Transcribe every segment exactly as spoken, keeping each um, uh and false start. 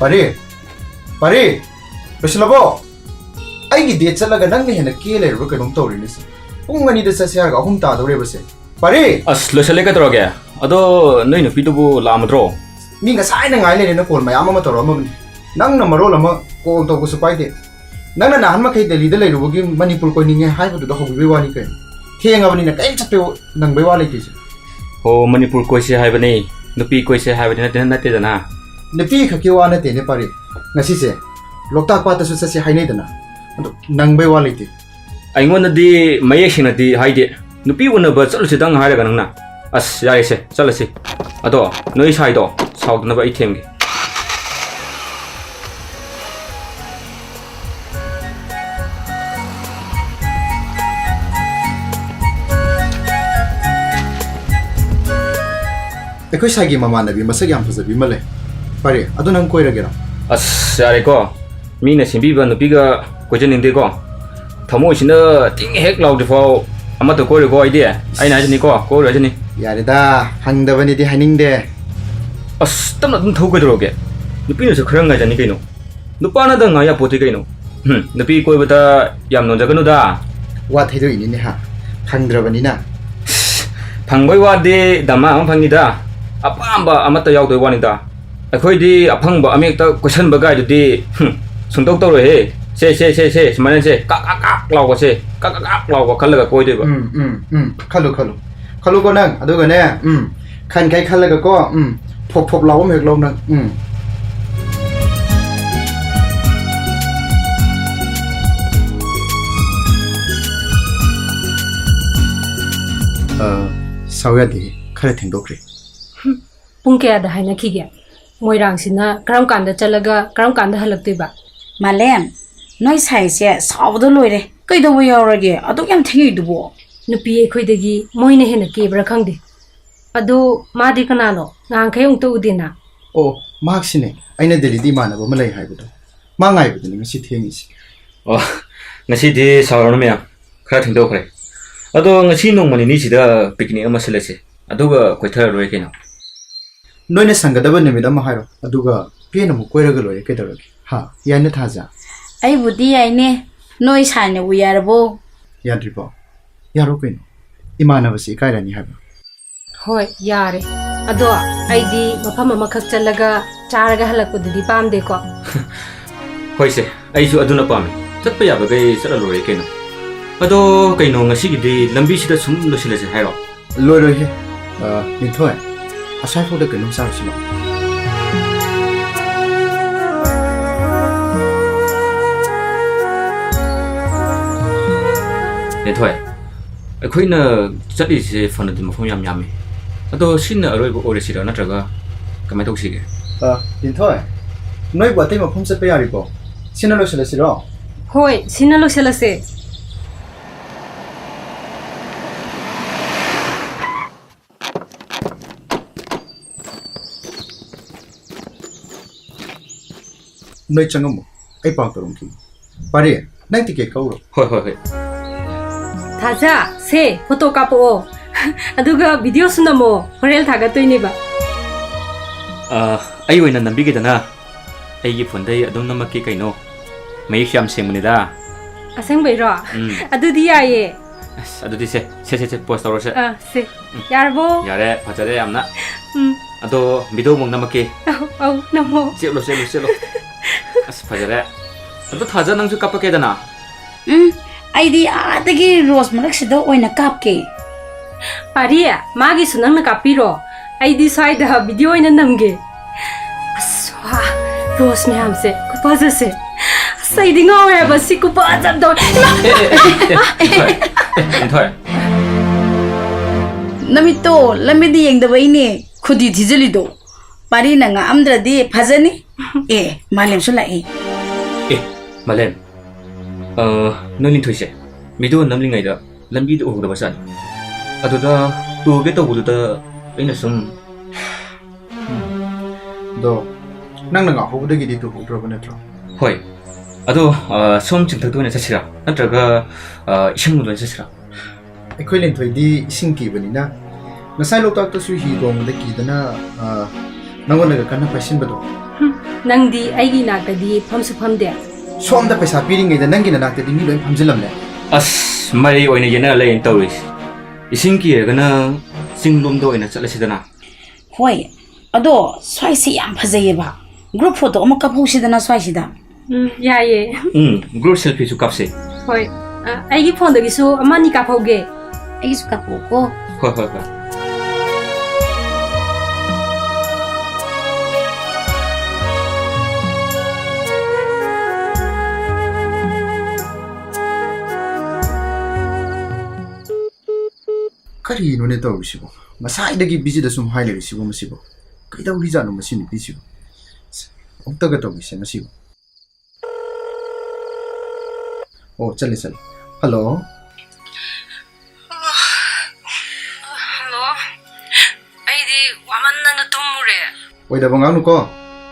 ꯄꯔꯤ! ꯄꯔꯤ! ꯂꯣꯏꯁꯤꯜꯂꯕꯣ? ꯑꯩꯒꯤ date ꯆꯠꯂꯒ ꯅꯪꯅ ꯍꯦꯟꯅ ꯀꯦ ꯂꯩꯔꯕ꯭ꯔꯥ ꯀꯩꯅꯣꯝ ꯇꯧꯔꯦꯅꯦ ꯁꯤ꯫ ꯄꯨꯡ ꯑꯅꯤꯗ ꯆꯠꯁꯦ ꯍꯥꯏꯔꯒ ꯑꯍꯨꯝ ꯇꯥꯗꯧꯔꯦꯕ ꯁꯦ꯫ ꯄꯔꯤ! ꯑꯁ, ꯂꯣꯏꯁꯤꯜꯂꯦ ꯀꯩꯗꯧꯔꯒꯦ? ꯑꯗꯣ ꯅꯣꯏ ꯅꯨꯄꯤꯗꯨꯕꯨ ꯂꯥꯛꯑꯝꯃꯗ꯭ꯔꯣ? ꯃꯤ ꯉꯁꯥꯏꯅ ꯉꯥꯏ ꯂꯩꯔꯦꯅ call ꯃꯌꯥꯝ ꯑꯃ ꯇꯧꯔꯛꯑꯝꯃꯕꯅꯤ꯫ ꯅꯪꯅ ꯃꯔꯣꯜ ꯑꯃ call ꯇꯧꯕꯁꯨ ꯄꯥꯏꯗꯦ꯫ ꯅꯪꯅ ꯅꯍꯥꯟ ꯃꯈꯩ ꯗꯦꯜꯂꯤꯗ ꯂꯩꯔꯨꯕꯒꯤ ꯃꯅꯤꯄꯨꯔ ꯀꯣꯏꯅꯤꯡꯉꯦ ꯍꯥꯏꯕꯗꯨꯗ ꯍꯧꯕꯤꯕꯩ ꯋꯥꯅꯤ ꯀꯩꯅꯣ꯫ ꯊꯦꯡꯉꯕꯅꯤꯅ ꯀꯔꯤꯝ ꯆꯠꯄ ꯅꯪꯕꯩ ꯋꯥ ꯂꯩꯇ꯭ꯔꯤꯁꯦ꯫ ꯍꯣ, ꯃꯅꯤꯄꯨꯔ ꯀꯣꯏꯁꯦ ꯍꯥꯏꯕꯅꯤ, ꯅꯨꯄꯤ ꯀꯣꯏꯁꯦ ꯍꯥꯏꯕꯗꯤ ꯅꯠꯇꯦ, ꯅꯠꯇꯦꯗꯅ꯫ ꯅꯨꯄꯤ ꯈꯛꯀꯤ ꯋꯥ ꯅꯠꯇꯦꯅꯦ ꯄꯥꯔꯤ꯫ ꯉꯁꯤꯁꯦ ꯂꯣꯛꯇꯥꯛ ꯄꯥꯠꯇꯁꯨ ꯆꯠꯁꯦ ꯍꯥꯏꯅꯩꯗꯅ꯫ ꯑꯗꯣ ꯅꯪꯕꯩ ꯋꯥ ꯂꯩꯇꯦ꯫ ꯑꯩꯉꯣꯟꯗꯗꯤ ꯃꯌꯦꯛ ꯁꯦꯡꯅꯗꯤ ꯍꯥꯏꯗꯦ꯫ ꯅꯨꯄꯤ ꯎꯅꯕ ꯆꯠꯂꯨꯁꯤꯗꯪ ꯍꯥꯏꯔꯒ ꯅꯪꯅ꯫ ꯑꯁ, ꯌꯥꯔꯦꯁꯦ, ꯆꯠꯂꯁꯤ꯫ ꯑꯗꯣ ꯅꯣꯏ ꯁꯥꯏꯗꯣ ꯁꯥꯎꯗꯅꯕ ꯑꯩ ꯊꯦꯝꯒꯦ꯫ ꯑꯩꯈꯣꯏ ꯁꯥꯏꯒꯤ ꯃꯃꯥꯟꯅꯕꯤ ꯃꯁꯛ ꯌꯥꯝ ꯐꯖꯕꯤ ꯑꯃ ꯂꯩ꯫ ꯐꯔꯦ, ꯑꯗꯨ ꯅꯪ ꯀꯣꯏꯔꯒꯦꯔꯣ? ꯑꯁ, ꯌꯥꯔꯦꯀꯣ꯫ ꯃꯤꯅ ꯁꯤꯟꯕꯤꯕ ꯅꯨꯄꯤꯒ ꯀꯣꯏꯖꯅꯤꯡꯗꯦꯀꯣ꯫ ꯊꯃꯣꯏꯁꯤꯅ ꯇꯤꯡ ꯍꯦꯛ ꯂꯥꯎꯗ꯭ꯔꯤꯐꯥꯎ ꯑꯃꯠꯇ ꯀꯣꯏꯔꯣꯏꯀꯣ ꯑꯩꯗꯤ꯫ ꯑꯩꯅ ꯍꯥꯏꯁꯤꯅꯤꯀꯣ, ꯀꯣꯏꯔꯣꯏ ꯍꯥꯏꯁꯤꯅꯤ꯫ ꯌꯥꯔꯦꯗ, ꯐꯪꯗꯕꯅꯤꯗꯤ ꯍꯥꯏꯅꯤꯡꯗꯦ꯫ ꯑꯁ, ꯇꯞꯅ ꯑꯗꯨꯝ ꯊꯧ ꯀꯩꯗꯧꯔꯒꯦ? ꯅꯨꯄꯤꯅꯁꯨ ꯈꯔ ꯉꯥꯏꯖꯅꯤ ꯀꯩꯅꯣ꯫ ꯅꯨꯄꯥꯅꯗ ꯉꯥꯏ ꯌꯥꯄꯣꯠꯇꯦ ꯀꯩꯅꯣ꯫ ꯍꯨꯝ, ꯅꯨꯄꯤ ꯀꯣꯏꯕꯗ ꯌꯥꯝ ꯅꯣꯟꯖꯒꯅꯨꯗ꯫ ꯋꯥ ꯊꯩꯗꯣꯛꯏꯅꯤꯅꯦ ꯍꯥ, ꯐꯪꯗ꯭ꯔꯕꯅꯤꯅ꯫ ꯐꯪꯕꯩ ꯋꯥꯗꯤ ꯗꯃꯥ ꯑꯃ ꯐꯪꯉꯤꯗ, ꯑꯄꯥꯝꯕ ꯑꯃꯠꯇ ꯌꯥꯎꯗꯣꯏ ꯋꯥꯅꯤꯗ꯫ ꯑꯩꯈꯣꯏꯗꯤ ꯑꯐꯪꯕ ꯑꯃꯍꯦꯛꯇ ꯀꯣꯏꯁꯟꯕ ꯒꯥꯏꯗꯨꯗꯤ, ꯍꯨꯝ, ꯁꯨꯡꯇꯧ ꯇꯧꯔꯣꯏꯍꯦ꯫ ꯁꯦ, ꯁꯦ, ꯁꯦ, ꯁꯦ, ꯁꯨꯃꯥꯏꯅ ꯁꯦ, ꯀꯥꯛ, ꯀꯥꯛ, ꯀꯥꯛ ꯂꯥꯎꯕꯁꯦ, ꯀꯥꯛ, ꯀꯥꯛ, ꯀꯥꯛ ꯂꯥꯎꯕ ꯈꯜꯂꯒ ꯀꯣꯏꯗꯣꯏꯕ꯫ ꯎꯝ, ꯎꯝ, ꯎꯝ, ꯈꯜꯂꯨ, ꯈꯜꯂꯨ꯫ ꯈꯜꯂꯨꯀꯣ ꯅꯪ, ꯑꯗꯨꯒꯅꯦ, ꯎꯝ, ꯈꯟꯈꯩ ꯈꯜꯂꯒꯀꯣ, ꯎꯝ, ꯐꯣꯞ ꯐꯣꯞ ꯂꯥꯎꯕ ꯑꯃ ꯍꯦꯛ ꯂꯧ ꯅꯪ, ꯎꯝ꯫ ꯑ, ꯁꯥꯎ ꯌꯥꯗꯦ, ꯈꯔ ꯊꯦꯡꯗꯣꯛꯈ꯭ꯔꯦ꯫ ꯄꯨꯡ ꯀꯌꯥꯗ ꯍꯥꯏꯅꯈꯤꯒꯦ? ꯃꯣꯏꯔꯥꯡꯁꯤꯅ ꯀꯔꯝ ꯀꯥꯟꯗ ꯆꯠꯂꯒ ꯀꯔꯝ ꯀꯥꯟꯗ ꯍꯜꯂꯛꯇꯣꯏꯕ? ꯃꯥꯂꯦꯝ, ꯅꯣꯏ ꯁꯥꯏꯁꯦ ꯁꯥꯎꯕꯗ ꯂꯣꯏꯔꯦ꯫ ꯀꯩꯗꯧꯕ ꯌꯥꯎꯔꯒꯦ? ꯑꯗꯨꯛ ꯌꯥꯝ ꯊꯦꯡꯉꯤꯗꯨꯕꯣ? ꯅꯨꯄꯤ ꯑꯩꯈꯣꯏꯗꯒꯤ ꯃꯣꯏꯅ ꯍꯦꯟꯅ ꯀꯦꯕ꯭ꯔꯥ ꯈꯪꯗꯦ꯫ ꯑꯗꯣ ꯃꯥꯗꯤ ꯀꯅꯥꯅꯣ? ꯉꯍꯥꯟꯈꯩ ꯑꯃꯨꯛꯇ ꯎꯗꯦꯅ꯫ ꯑꯣ, ꯃꯍꯥꯛꯁꯤꯅꯦ, ꯑꯩꯅ ꯗꯦꯜꯂꯤꯗ ꯏꯃꯥꯟꯅꯕ ꯑꯃ ꯂꯩ ꯍꯥꯏꯕꯗꯣ꯫ ꯃꯥ ꯉꯥꯏꯕꯗꯨꯅꯤ ꯉꯁꯤ ꯊꯦꯡꯉꯤꯁꯦ꯫ ꯑꯣ, ꯉꯁꯤꯗꯤ ꯁꯥꯎꯔꯅꯨ ꯃꯌꯥꯝ, ꯈꯔ ꯊꯦꯡꯗꯣꯛꯈ꯭ꯔꯦ꯫ ꯑꯗꯣ ꯉꯁꯤ ꯅꯣꯡꯃ ꯅꯤꯅꯤꯁꯤꯗ picnic ꯑꯃ ꯁꯤꯜꯂꯁꯦ, ꯑꯗꯨꯒ ꯀꯣꯏꯊꯔ ꯂꯣꯏꯔꯦ ꯀꯩꯅꯣ꯫ ꯅꯣꯏꯅ ꯁꯪꯒꯗꯕ ꯅꯨꯃꯤꯠ ꯑꯃ ꯍꯥꯏꯔꯣ, ꯑꯗꯨꯒ ꯄꯦꯟꯅ ꯑꯃꯨꯛ ꯀꯣꯏꯔꯒ ꯂꯣꯏꯔꯦ, ꯀꯩꯗꯧꯔꯒꯦ? ꯍꯥ? ꯌꯥꯏꯅ ꯊꯥꯖ? ꯑꯩꯕꯨꯗꯤ ꯌꯥꯏꯅꯦ꯫ ꯅꯣꯏ ꯁꯥꯏꯅꯕꯨ ꯌꯥꯔꯕꯣ? ꯌꯥꯗ꯭ꯔꯤꯕꯣ? ꯌꯥꯔꯣ ꯀꯩꯅꯣ? ꯏꯃꯥꯟꯅꯕꯁꯤ ꯏꯀꯥꯏꯔꯅꯤ ꯍꯥꯏꯕ꯫ ꯍꯣꯏ, ꯌꯥꯔꯦ꯫ ꯑꯗꯣ ꯑꯩꯗꯤ ꯃꯐꯝ ꯑꯃꯈꯛ ꯆꯠꯂꯒ ꯆꯥꯔꯒ ꯍꯜꯂꯛꯄꯗꯨꯗꯤ ꯄꯥꯝꯗꯦꯀꯣ꯫ ꯍꯣꯏꯁꯦ, ꯑꯩꯁꯨ ꯑꯗꯨꯅ ꯄꯥꯝꯃꯤ꯫ ꯆꯠꯄ ꯌꯥꯕꯈꯩ ꯆꯠꯂ ꯂꯣꯏꯔꯦ ꯀꯩꯅꯣ꯫ ꯑꯗꯣ ꯀꯩꯅꯣ, ꯉꯁꯤꯒꯤꯗꯤ ꯂꯝꯕꯤꯁꯤꯗ ꯁꯨꯝ ꯂꯣꯏꯁꯤꯜꯂꯁꯦ ꯍꯥꯏꯔꯣ? ꯂꯣꯏꯔꯣꯏꯍꯦ꯫ ꯑ, ꯂꯤꯟꯊꯣꯏ, ꯑꯁ꯭ꯋꯥꯏꯐꯥꯎꯗ ꯀꯩꯅꯣꯝ ꯆꯥꯔꯨꯁꯤ ꯂꯥꯛꯑꯣ꯫ ꯂꯤꯟꯊꯣꯏ, ꯑꯩꯈꯣꯏꯅ ꯆꯠꯂꯤꯁꯦ ꯐꯅꯗꯤ ꯃꯐꯝ ꯌꯥꯝ ꯌꯥꯝꯃꯤ꯫ ꯑꯗꯣ ꯁꯤꯅ ꯑꯔꯣꯏꯕ ꯑꯣꯏꯔꯁꯤꯔꯥ, ꯅꯠꯇ꯭ꯔꯒ ꯀꯃꯥꯏꯅ ꯇꯧꯁꯤꯒꯦ? ꯑ, ꯂꯤꯟꯊꯣꯏ, ꯅꯣꯏꯕꯨ ꯑꯇꯩ ꯃꯐꯝ ꯆꯠꯄ ꯌꯥꯔꯤꯕꯣ? ꯁꯤꯅ ꯂꯣꯏꯁꯤꯜꯂꯁꯤꯔꯣ? ꯍꯣꯏ, ꯁꯤꯅ ꯂꯣꯏꯁꯤꯜꯂꯁꯦ꯫ ꯅꯣꯏ ꯆꯪꯉꯝꯃꯣ, ꯑꯩ ꯄꯥꯎ ꯇꯧꯔꯝꯈꯤꯒꯦ꯫ ꯄꯥꯔꯤ, ꯅꯪ ꯇꯤꯀꯦꯠ ꯀꯛꯎꯔꯣ? ꯍꯣꯏ, ꯍꯣꯏ, ꯍꯣꯏ꯫ ꯊꯥꯖ, ꯁꯦ, ꯐꯣꯇꯣ ꯀꯥꯞꯄꯛꯑꯣ꯫ ꯑꯗꯨꯒ ꯚꯤꯗꯤꯑꯣꯁꯨ ꯅꯝꯃꯣ, ꯍꯣꯔꯦꯟ ꯊꯥꯒꯠꯇꯣꯏꯅꯦꯕ꯫ ꯑ, ꯑꯩ ꯑꯣꯏꯅ ꯅꯝꯕꯤꯒꯦꯗꯅ꯫ ꯑꯩꯒꯤ ꯐꯣꯟꯗꯩ ꯑꯗꯨꯝ ꯅꯝꯃꯛꯀꯦ ꯀꯩꯅꯣ꯫ ꯃꯌꯦꯛꯁꯨ ꯌꯥꯝ ꯁꯦꯡꯕꯅꯤꯗ꯫ ꯑꯁꯦꯡꯕꯩꯔꯣ? ꯎꯝ꯫ ꯑꯗꯨꯗꯤ ꯌꯥꯏꯌꯦ꯫ ꯑꯁ, ꯑꯗꯨꯗꯤ ꯁꯦ, ꯁꯦ, ꯁꯦ, ꯁꯦ, ꯄꯣꯁ ꯇꯧꯔꯁꯦ꯫ ꯑꯥ, ꯁꯦ꯫ ꯎꯝ꯫ ꯌꯥꯔꯕꯣ? ꯌꯥꯔꯦ, ꯐꯖꯔꯦ ꯌꯥꯝꯅ꯫ ꯎꯝ꯫ ꯑꯗꯣ ꯚꯤꯗꯤꯑꯣ ꯑꯃꯨꯛ ꯅꯝꯃꯛꯀꯦ꯫ ꯑꯧ, ꯑꯧ, ꯅꯝꯃꯣ꯫ ꯆꯦꯜꯂꯣ, ꯆꯦꯜꯂꯣ, ꯆꯦꯜꯂꯣ꯫ ꯑꯁ, ꯐꯖꯔꯦ꯫ ꯑꯗꯣ ꯊꯥꯖ, ꯅꯪꯁꯨ ꯀꯥꯞꯄꯛꯀꯦꯗꯅ꯫ ꯎꯝ, ꯑꯩꯗꯤ ꯑꯥꯗꯒꯤ ꯔꯣꯁ ꯃꯔꯛꯁꯤꯗ ꯑꯣꯏꯅ ꯀꯥꯞꯀꯦ꯫ ꯄꯥꯔꯤ, ꯃꯥꯒꯤꯁꯨ ꯅꯪꯅ ꯀꯥꯞꯄꯤꯔꯣ꯫ ꯑꯩꯗꯤ ꯁ꯭ꯋꯥꯏꯗ ꯚꯤꯗꯤꯑꯣ ꯑꯣꯏꯅ ꯅꯝꯒꯦ꯫ ꯑꯁ, ꯋꯥ, ꯔꯣꯁ ꯃꯌꯥꯝꯁꯦ ꯈꯨꯐꯖꯁꯦ꯫ ꯑꯁ, ꯑꯩꯗꯤ ꯉꯥꯎꯔꯦ ꯍꯥꯏꯕ, ꯁꯤ ꯈꯨꯐꯖ ꯑꯃ ꯇꯧꯔꯦ꯫ ꯏꯃꯥ! ꯑꯦ, ꯑꯦ, ꯑꯦ, ꯑꯦ, ꯂꯤꯟꯊꯣꯏ, ꯂꯤꯟꯊꯣꯏ꯫ ꯅꯃꯤꯠꯇꯣ ꯂꯝꯕꯤꯗ ꯌꯦꯡꯗꯕꯩꯅꯦ ꯈꯨꯗꯤ ꯊꯤꯖꯤꯜꯂꯤꯗꯣ꯫ ꯄꯥꯔꯤꯅ ꯉꯥꯛꯑꯝꯗ꯭ꯔꯗꯤ ꯐꯖꯅꯤ꯫ ꯑꯦ, ꯃꯥꯂꯦꯝꯁꯨ ꯂꯥꯛꯑꯦ꯫ ꯑꯦ, ꯃꯥꯂꯦꯝ, ꯑ, ꯅꯣꯏ ꯂꯤꯟꯊꯣꯏꯁꯦ ꯚꯤꯗꯤꯑꯣ ꯅꯝꯂꯤꯉꯩꯗ ꯂꯝꯕꯤꯗ ꯎꯍꯧꯗꯕ ꯖꯥꯠꯅꯤ꯫ ꯑꯗꯨꯗ ꯇꯨꯒꯦ ꯇꯧꯕꯗꯨꯗ ꯑꯩꯅ ꯁꯨꯝ ꯑꯗꯣ ꯅꯪꯅ ꯉꯥꯛꯍꯧꯕꯗꯒꯤꯗꯤ ꯇꯨꯍꯧꯗ꯭ꯔꯕ ꯅꯠꯇ꯭ꯔꯣ? ꯍꯣꯏ꯫ ꯑꯗꯣ, ꯑ, ꯁꯣꯝ ꯆꯤꯡꯊꯛꯇ ꯑꯣꯏꯅ ꯆꯠꯁꯤꯔꯥ? ꯅꯠꯇ꯭ꯔꯒ, ꯑ, ꯏꯁꯤꯡ ꯂꯣꯝꯗ ꯑꯣꯏꯅ ꯆꯠꯁꯤꯔꯥ? ꯑꯩꯈꯣꯏ ꯂꯤꯟꯊꯣꯏꯗꯤ ꯏꯁꯤꯡ ꯀꯤꯕꯅꯤꯅ ꯉꯁꯥꯏ ꯂꯣꯛꯇꯥꯛꯇꯁꯨ ꯍꯤ ꯇꯣꯡꯕꯗ ꯀꯤꯗꯅ, ꯑ, ꯅꯪꯉꯣꯟꯗꯒ ꯀꯟꯅ ꯄꯥꯏꯁꯤꯟꯕꯗꯣ꯫ ꯍꯨꯝ꯫ ꯅꯪꯗꯤ ꯑꯩꯒꯤ ꯏꯅꯥꯛꯇꯗꯤ ꯐꯝꯁꯨ ꯐꯝꯗꯦ꯫ ꯁꯣꯝꯗ ꯄꯩꯁꯥ ꯄꯤꯔꯤꯉꯩꯗ ꯅꯪꯒꯤ ꯅꯅꯥꯛꯇꯗꯤ ꯃꯤ ꯂꯣꯏ ꯐꯝꯖꯤꯜꯂꯝꯂꯦ꯫ ꯑꯁ, ꯃꯔꯩ ꯑꯣꯏꯅ ꯌꯦꯠꯅ ꯂꯩꯌꯦꯅ ꯇꯧꯔꯤꯁꯦ꯫ ꯏꯁꯤꯡ ꯀꯤꯔꯒꯅ ꯆꯤꯡꯂꯣꯝꯗ ꯑꯣꯏꯅ ꯆꯠꯂꯁꯤꯗꯅ꯫ ꯍꯣꯏ, ꯑꯗꯣ ꯁ꯭ꯋꯥꯏꯁꯤ ꯌꯥꯝ ꯐꯖꯩꯌꯦꯕ꯫ Group photo ꯑꯃ ꯀꯥꯞꯍꯧꯁꯤꯗꯅ ꯁ꯭ꯋꯥꯏꯁꯤꯗ꯫ ꯎꯝ, ꯌꯥꯏꯌꯦ꯫ ꯎꯝ, group selfieꯁꯨ ꯀꯥꯞꯁꯦ꯫ ꯍꯣꯏ꯫ ꯑ, ꯑꯩꯒꯤ phoneꯗꯒꯤꯁꯨ ꯑꯃ ꯑꯅꯤ ꯀꯥꯞꯍꯧꯒꯦ꯫ ꯑꯩꯒꯤꯁꯨ ꯀꯥꯞꯄꯛꯎꯀꯣ꯫ ꯍꯣꯏ, ꯍꯣꯏ, ꯍꯣꯏ꯫ ꯀꯔꯤꯅꯣꯅꯦ ꯇꯧꯔꯤꯁꯤꯕꯣ? ꯉꯁꯥꯏꯗꯒꯤ busyꯗ ꯁꯨꯝ ꯍꯥꯏ ꯂꯩꯔꯤꯁꯤꯕꯣ ꯃꯁꯤꯕꯣ? ꯀꯩꯗꯧꯔꯤꯖꯥꯠꯅꯣ ꯃꯁꯤ ꯅꯨꯄꯤꯁꯤꯕꯣ? ꯑꯃꯨꯛꯇꯒ ꯇꯧꯈꯤꯁꯦ ꯃꯁꯤꯕꯨ꯫ ꯑꯣ, ꯆꯠꯂꯦ, ꯆꯠꯂꯦ꯫ Hello? Hello? ꯑꯩꯗꯤ ꯋꯥꯃꯟꯗꯅ ꯇꯨꯝꯃꯨꯔꯦ꯫ ꯑꯣꯏꯗꯕ ꯉꯥꯡꯅꯨꯀꯣ꯫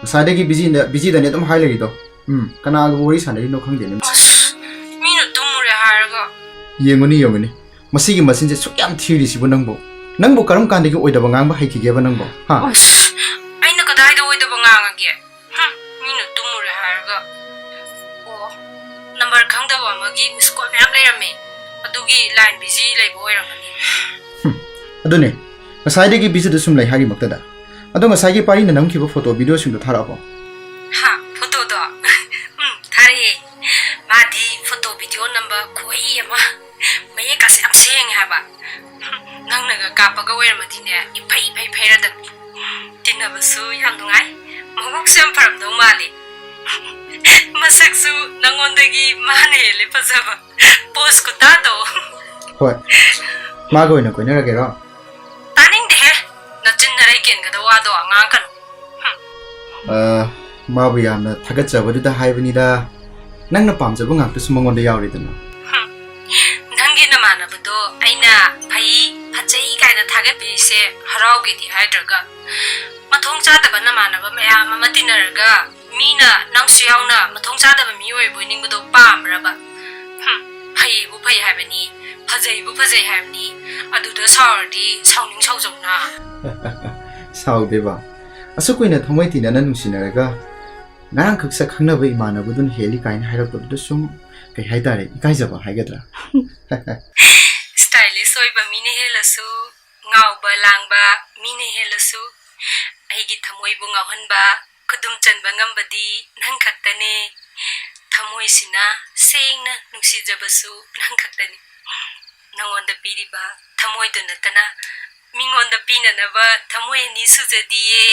ꯉꯁꯥꯏꯗꯒꯤ busyꯅꯦ, busyꯗꯅꯦ ꯑꯗꯨꯝ ꯍꯥꯏ ꯂꯩꯔꯤꯗꯣ꯫ ꯎꯝ, ꯀꯅꯥꯒ ꯋꯥꯔꯤ ꯁꯥꯟꯅꯔꯤꯅꯣ ꯈꯪꯗꯦꯅꯦ꯫ ꯑꯁ, ꯃꯤꯅ ꯇꯨꯝꯃꯨꯔꯦ ꯍꯥꯏꯔꯒ꯫ ꯌꯦꯡꯉꯨꯅꯤ, ꯌꯦꯡꯉꯨꯅꯤ꯫ ꯃꯁꯤꯒꯤ ꯃꯆꯤꯟꯁꯦ ꯁꯨꯛ ꯌꯥꯝ ꯊꯤꯔꯤꯁꯤꯕꯨ ꯅꯪꯕꯨ? ꯅꯪꯕꯨ ꯀꯔꯝ ꯀꯥꯟꯗꯒꯤ ꯑꯣꯏꯗꯕ ꯉꯥꯡꯕ ꯍꯩꯈꯤꯒꯦꯕ ꯅꯪꯕꯨ? ꯍꯥ? ꯑꯁ, ꯑꯩꯅ ꯀꯗꯥꯏꯗ ꯑꯣꯏꯗꯕ ꯉꯥꯡꯉꯒꯦ? ꯍꯨꯝ, ꯃꯤꯅ ꯇꯨꯝꯃꯨꯔꯦ ꯍꯥꯏꯔꯒ꯫ ꯑꯣ, number ꯈꯪꯗꯕ ꯑꯃꯒꯤ miss call ꯃꯌꯥꯝ ꯂꯩꯔꯝꯃꯦ꯫ ꯑꯗꯨꯒꯤ line busy ꯂꯩꯕ ꯑꯣꯏꯔꯝꯒꯅꯤ꯫ ꯍꯨꯝ, ꯑꯗꯨꯅꯦ, ꯉꯁꯥꯏꯗꯒꯤ busyꯗ ꯁꯨꯝ ꯂꯩ ꯍꯥꯏꯔꯤꯃꯛꯇꯗ꯫ ꯑꯗꯣ ꯉꯁꯥꯏꯒꯤ ꯄꯥꯔꯤꯅ ꯅꯝꯈꯤꯕ photo videoꯁꯤꯡꯗꯣ ꯊꯥꯔꯛꯑꯕꯣ? ꯍꯥ, photoꯗꯣ? ꯎꯝ, ꯊꯥꯔꯛꯑꯦ꯫ ꯃꯥꯗꯤ photo video ꯅꯝꯕ ꯈꯨꯍꯩ ꯑꯃ꯫ ꯃꯌꯦꯛꯀꯁꯦ ꯌꯥꯝ ꯁꯦꯡꯉꯦ ꯍꯥꯏꯕ꯫ ꯅꯪꯅꯒ ꯀꯥꯞꯄꯒ ꯑꯣꯏꯔꯝꯃꯗꯤꯅꯦ, ꯏꯐꯩ ꯏꯐꯩ ꯐꯩꯔꯗꯕꯅꯤ꯫ ꯇꯤꯟꯅꯕꯁꯨ ꯌꯥꯝ ꯅꯨꯡꯉꯥꯏ꯫ ꯃꯕꯨꯛꯁꯨ ꯌꯥꯝ ꯐꯔꯝꯗꯧ ꯃꯥꯜꯂꯤ꯫ ꯃꯁꯛꯁꯨ ꯅꯪꯉꯣꯟꯗꯒꯤ ꯃꯥꯅ ꯍꯦꯜꯂꯦ ꯐꯖꯕ꯫ Pose ꯈꯨꯇꯥꯗꯣ꯫ ꯍꯣꯏ꯫ ꯃꯥꯒ ꯑꯣꯏꯅ ꯀꯣꯏꯅꯔꯒꯦꯔꯣ? ꯇꯥꯅꯤꯡꯗꯦꯍꯦ꯫ ꯅꯆꯤꯟ ꯅꯔꯩ ꯀꯦꯟꯒꯗꯕ ꯋꯥꯗꯣ ꯉꯥꯡꯉꯛꯀꯅꯨ꯫ ꯍꯨꯝ꯫ ꯑ, ꯃꯥꯕꯨ ꯌꯥꯝꯅ ꯊꯥꯒꯠꯆꯕꯗꯨꯗ ꯍꯥꯏꯕꯅꯤꯗ꯫ ꯅꯪꯅ ꯄꯥꯝꯖꯕ ꯉꯥꯛꯇꯁꯨ ꯃꯉꯣꯟꯗ ꯌꯥꯎꯔꯦꯗꯅ꯫ ꯍꯨꯝ꯫ ꯅꯪꯒꯤ ꯅꯃꯥꯟꯅꯕꯗꯣ ꯑꯩꯅ ꯐꯩ, ꯐꯖꯩ ꯀꯥꯏꯅ ꯊꯥꯒꯠꯄꯤꯔꯤꯁꯦ ꯍꯔꯥꯎꯒꯦꯗꯤ ꯍꯥꯏꯗ꯭ꯔꯒ, ꯃꯊꯣꯡ ꯆꯥꯗꯕ ꯅꯃꯥꯟꯅꯕ ꯃꯌꯥꯝ ꯑꯃ ꯇꯤꯟꯅꯔꯒ ꯃꯤꯅ ꯅꯪꯁꯨ ꯌꯥꯎꯅ ꯃꯊꯣꯡ ꯆꯥꯗꯕ ꯃꯤ ꯑꯣꯏꯕ ꯑꯣꯏꯅꯤꯡꯕꯗꯣ ꯄꯥꯝꯕ꯭ꯔꯕ? ꯍꯨꯝ, ꯐꯩꯕꯨ ꯐꯩ ꯍꯥꯏꯕꯅꯤ, ꯐꯖꯩꯕꯨ ꯐꯖꯩ ꯍꯥꯏꯕꯅꯤ, ꯑꯗꯨꯗ ꯁꯥꯎꯔꯗꯤ ꯁꯥꯎꯅꯤꯡ ꯁꯥꯎꯖꯧꯅ꯫ ꯁꯥꯎꯗꯦꯕ꯫ ꯑꯁꯨꯛ ꯀꯨꯏꯅ ꯊꯃꯣꯏ ꯇꯤꯟꯅꯅ ꯅꯨꯡꯁꯤꯅꯔꯒ ꯉꯔꯥꯡꯈꯛ ꯁꯛ ꯈꯪꯅꯕ ꯏꯃꯥꯟꯅꯕꯗꯨꯅ ꯍꯦꯜꯂꯤ ꯀꯥꯏꯅ ꯍꯥꯏꯔꯛꯄꯗꯨꯗ ꯁꯨꯝ, ꯀꯩ ꯍꯥꯏꯇꯥꯔꯦ, ꯏꯀꯥꯏꯖꯕ ꯍꯥꯏꯒꯗ꯭ꯔꯥ? ꯁ꯭ꯇꯥꯏꯂꯤꯁ ꯑꯣꯏꯕ ꯃꯤꯅ ꯍꯦꯜꯂꯁꯨ, ꯉꯥꯎꯕ ꯂꯥꯡꯕ ꯃꯤꯅ ꯍꯦꯜꯂꯁꯨ, ꯑꯩꯒꯤ ꯊꯃꯣꯏꯕꯨ ꯉꯥꯎꯍꯟꯕ, ꯈꯨꯗꯨꯝ ꯆꯟꯕ ꯉꯝꯕꯗꯤ ꯅꯪ ꯈꯛꯇꯅꯦ꯫ ꯊꯃꯣꯏꯁꯤꯅ ꯁꯦꯡꯅ ꯅꯨꯡꯁꯤꯖꯕꯁꯨ ꯅꯪ ꯈꯛꯇꯅꯤ꯫ ꯅꯉꯣꯟꯗ ꯄꯤꯔꯤꯕ ꯊꯃꯣꯏꯗꯨ ꯅꯠꯇꯅ ꯃꯤꯉꯣꯟꯗ ꯄꯤꯅꯅꯕ ꯊꯃꯣꯏ ꯑꯅꯤ ꯁꯨꯖꯗꯤꯌꯦ꯫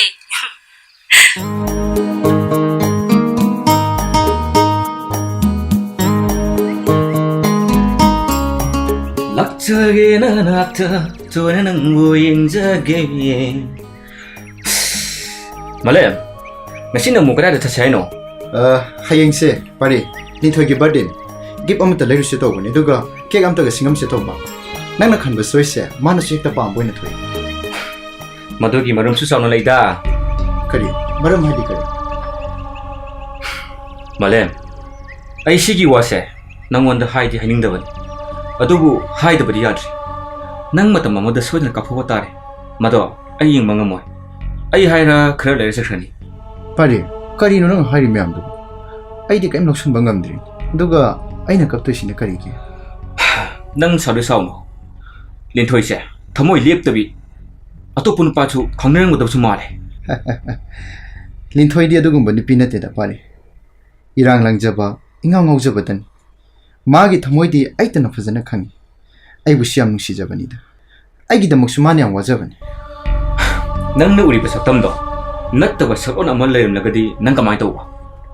ꯂꯥꯛꯆꯒꯦ ꯅꯅꯥꯛꯇ, ꯇꯣꯏꯅ ꯅꯪꯕꯨ ꯌꯦꯡꯖꯒꯦ꯫ ꯃꯥꯂꯦꯝ, ꯉꯁꯤꯅ ꯑꯃꯨꯛ ꯀꯗꯥꯏꯗ ꯆꯠꯁꯦ ꯍꯥꯏꯅꯣ? ꯑ, ꯍꯌꯦꯡꯁꯦ, ꯄꯥꯔꯤ, ꯂꯤꯟꯊꯣꯏꯒꯤ ꯕꯥꯔꯗꯦꯅꯤ꯫ ꯒꯤꯐ ꯑꯃꯇ ꯂꯩꯔꯨꯁꯦ ꯇꯧꯕꯅꯤ, ꯑꯗꯨꯒ ꯀꯦꯛ ꯑꯃꯇꯒ ꯁꯤꯡꯉꯝꯁꯦ ꯇꯧꯕ꯫ ꯅꯪꯅ ꯈꯟꯕ ꯆꯣꯏꯁꯁꯦ ꯃꯥꯅꯁꯨ ꯍꯦꯛꯇ ꯄꯥꯝꯕ ꯑꯣꯏꯅ ꯊꯣꯛꯏ꯫ ꯃꯗꯨꯒꯤ ꯃꯔꯝꯁꯨ ꯆꯥꯎꯅ ꯂꯩꯗ꯫ ꯀꯔꯤ? ꯃꯔꯝ ꯍꯥꯏꯗꯤ ꯀꯔꯤ? ꯃꯥꯂꯦꯝ, ꯑꯩ ꯁꯤꯒꯤ ꯋꯥꯁꯦ ꯅꯪꯉꯣꯟꯗ ꯍꯥꯏꯗꯤ ꯍꯥꯏꯅꯤꯡꯗꯕꯅꯤ, ꯑꯗꯨꯕꯨ ꯍꯥꯏꯗꯕꯗꯤ ꯌꯥꯗ꯭ꯔꯦ꯫ ꯅꯪ ꯃꯇꯝ ꯑꯃꯗ ꯁꯣꯏꯗꯅ ꯀꯥꯞꯍꯧꯕ ꯇꯥꯔꯦ꯫ ꯃꯗꯣ ꯑꯩ ꯌꯦꯡꯕ ꯉꯝꯃꯣꯏ꯫ ꯑꯩ ꯍꯥꯏꯔ ꯈꯔ ꯂꯩꯔ ꯆꯠꯈ꯭ꯔꯅꯤ꯫ ꯄꯥꯔꯤ, ꯀꯔꯤꯅꯣ ꯅꯪ ꯍꯥꯏꯔꯤ ꯃꯌꯥꯝꯗꯨꯕꯨ? ꯑꯩꯗꯤ ꯀꯔꯤꯝ ꯂꯧꯁꯤꯟꯕ ꯉꯝꯗ꯭ꯔꯤ꯫ ꯑꯗꯨꯒ ꯑꯩꯅ ꯀꯞꯇꯣꯏꯁꯤꯅ ꯀꯔꯤꯒꯤ? ꯅꯪ ꯁꯥꯎꯗꯤ ꯁꯥꯎꯅꯣ꯫ ꯂꯤꯟꯊꯣꯏꯁꯦ ꯊꯃꯣꯏ ꯂꯦꯞꯇꯕꯤ ꯑꯇꯣꯞꯄ ꯅꯨꯄꯥꯁꯨ ꯈꯪꯅꯔꯝꯒꯗꯕꯁꯨ ꯃꯥꯜꯂꯦ꯫ ꯂꯤꯟꯊꯣꯏꯗꯤ ꯑꯗꯨꯒꯨꯝꯕ ꯅꯨꯄꯤ ꯅꯠꯇꯦꯗ, ꯄꯥꯔꯤ꯫ ꯏꯔꯥꯡ ꯂꯪꯖꯕ, ꯏꯉꯥꯎ ꯉꯥꯎꯖꯕꯗꯅꯤ꯫ ꯃꯥꯒꯤ ꯊꯃꯣꯏꯗꯤ ꯑꯩꯇꯅ ꯐꯖꯅ ꯈꯪꯉꯤ꯫ ꯑꯩꯕꯨꯁꯨ ꯌꯥꯝ ꯅꯨꯡꯁꯤꯖꯕꯅꯤꯗ꯫ ꯑꯩꯒꯤꯗꯃꯛꯁꯨ ꯃꯥꯅ ꯌꯥꯝ ꯋꯥꯖꯕꯅꯤ꯫ ꯅꯪꯅ ꯎꯔꯤꯕ ꯁꯛꯇꯝꯗꯣ ꯅꯠꯇꯕ ꯁꯛꯂꯣꯟ ꯑꯃ ꯂꯩꯔꯝꯂꯒꯗꯤ ꯅꯪ ꯀꯃꯥꯏꯅ ꯇꯧꯕ?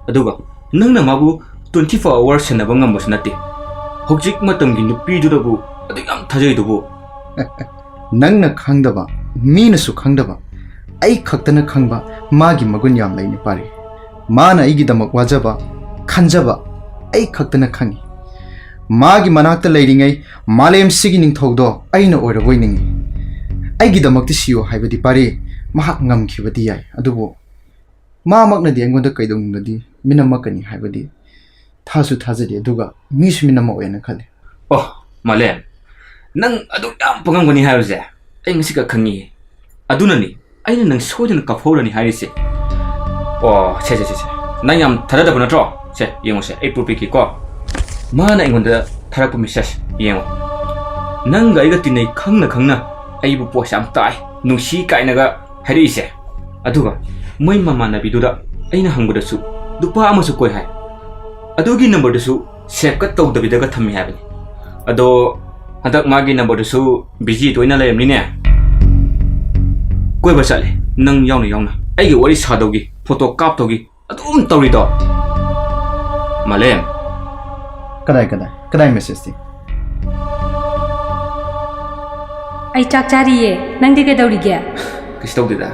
ꯑꯗꯨꯒ ꯅꯪꯅ ꯃꯥꯕꯨ twenty four hours ꯁꯦꯟꯅꯕ ꯉꯝꯕꯁꯨ ꯅꯠꯇꯦ꯫ ꯍꯧꯖꯤꯛ ꯃꯇꯝꯒꯤ ꯅꯨꯄꯤꯗꯨꯗꯕꯨ ꯑꯗꯨꯛ ꯌꯥꯝ ꯊꯥꯖꯩꯗꯨꯕꯨ꯫ ꯅꯪꯅ ꯈꯪꯗꯕ, ꯃꯤꯅꯁꯨ ꯈꯪꯗꯕ, ꯑꯩ ꯈꯛꯇꯅ ꯈꯪꯕ ꯃꯥꯒꯤ ꯃꯒꯨꯟ ꯌꯥꯝ ꯂꯩꯅꯤ, ꯄꯥꯔꯤ꯫ ꯃꯥꯅ ꯑꯩꯒꯤꯗꯃꯛ ꯋꯥꯖꯕ, ꯈꯟꯖꯕ ꯑꯩ ꯈꯛꯇꯅ ꯈꯪꯉꯤ꯫ ꯃꯥꯒꯤ ꯃꯅꯥꯛꯇ ꯂꯩꯔꯤꯉꯩ ꯃꯥꯂꯦꯝꯁꯤꯒꯤ ꯅꯤꯡꯊꯧꯗꯣ ꯑꯩꯅ ꯑꯣꯏꯔꯕꯣꯏ ꯅꯤꯡꯉꯤ꯫ ꯑꯩꯒꯤꯗꯃꯛꯇ ꯁꯤꯌꯣ ꯍꯥꯏꯕꯗꯤ, ꯄꯥꯔꯤ, ꯃꯍꯥꯛ ꯉꯝꯈꯤꯕꯗꯤ ꯌꯥꯏ, ꯑꯗꯨꯕꯨ ꯃꯥꯃꯛꯅꯗꯤ ꯑꯩꯉꯣꯟꯗ ꯀꯩꯗꯧꯅꯨꯡꯗꯗꯤ ꯃꯤꯅꯝꯃꯛꯀꯅꯤ ꯍꯥꯏꯕꯗꯤ ꯊꯥꯁꯨ ꯊꯥꯖꯗꯦ, ꯑꯗꯨꯒ ꯃꯤꯁꯨ ꯃꯤꯅꯝꯃꯛꯑꯣꯏꯅ ꯈꯜꯂꯤ꯫ ꯑꯣ, ꯃꯥꯂꯦꯝ, ꯅꯪ ꯑꯗꯨꯛ ꯌꯥꯝ ꯄꯪꯉꯝꯒꯅꯤ ꯍꯥꯏꯕꯁꯦ ꯑꯩ ꯉꯁꯤꯈꯛ ꯈꯪꯉꯤꯌꯦ꯫ ꯑꯗꯨꯅꯅꯤ ꯑꯩꯅ ꯅꯪ ꯁꯣꯏꯗꯅ ꯀꯥꯞꯍꯧꯔꯅꯤ ꯍꯥꯏꯔꯤꯁꯦ꯫ ꯑꯣ, ꯁꯦ, ꯁꯦ, ꯁꯦ, ꯁꯦ꯫ ꯅꯪ ꯌꯥꯝ ꯊꯥꯖꯗꯕ ꯅꯠꯇ꯭ꯔꯣ? ꯁꯦ, ꯌꯦꯡꯉꯨꯁꯦ, ꯑꯩ proof ꯄꯤꯒꯦꯀꯣ꯫ ꯃꯥꯅ ꯑꯩꯉꯣꯟꯗ ꯊꯥꯔꯛꯄ message ꯌꯦꯡꯉꯣ꯫ "ꯅꯪꯒ ꯑꯩꯒ ꯇꯤꯟꯅꯩ ꯈꯪꯅ ꯈꯪꯅ ꯑꯩꯕꯨ post ꯌꯥꯝ ꯇꯥꯏ, ꯅꯨꯡꯁꯤ" ꯀꯥꯏꯅꯒ ꯍꯥꯏꯔꯛꯏꯁꯦ꯫ ꯑꯗꯨꯒ ꯃꯣꯏ ꯃꯃꯥꯟꯅꯕꯤꯗꯨꯗ ꯑꯩꯅ ꯍꯪꯕꯗꯁꯨ ꯅꯨꯄꯥ ꯑꯃꯁꯨ ꯀꯣꯏ ꯍꯥꯏ꯫ ꯑꯗꯨꯒꯤ numberꯗꯨꯁꯨ save ꯀ ꯇꯧꯗꯕꯤꯗꯒ ꯊꯝꯃꯤ ꯍꯥꯏꯕꯅꯤ꯫ ꯑꯗꯣ ꯍꯟꯗꯛ ꯃꯥꯒꯤ numberꯗꯨꯁꯨ busy ꯇꯣꯏꯅ ꯂꯩꯔꯝꯅꯤꯅꯦ꯫ ꯀꯣꯏꯕ ꯆꯠꯂꯦ, ꯅꯪ ꯌꯥꯎꯅ ꯌꯥꯎꯅ꯫ ꯑꯩꯒꯤ ꯋꯥꯔꯤ ꯁꯥꯗꯧꯒꯤ, photo ꯀꯥꯞꯇꯧꯒꯤ ꯑꯗꯨꯝ ꯇꯧꯔꯤꯗꯣ꯫ ꯃꯥꯂꯦꯝ꯫ ꯀꯗꯥꯏ, ꯀꯗꯥꯏ, ꯀꯗꯥꯏ messageꯇꯤ? ꯑꯩ ꯆꯥꯛ ꯆꯥꯔꯤꯌꯦ, ꯅꯪꯗꯤ ꯀꯩꯗꯧꯔꯤꯒꯦ? ꯀꯩꯁꯨ ꯇꯧꯗꯦꯗ꯫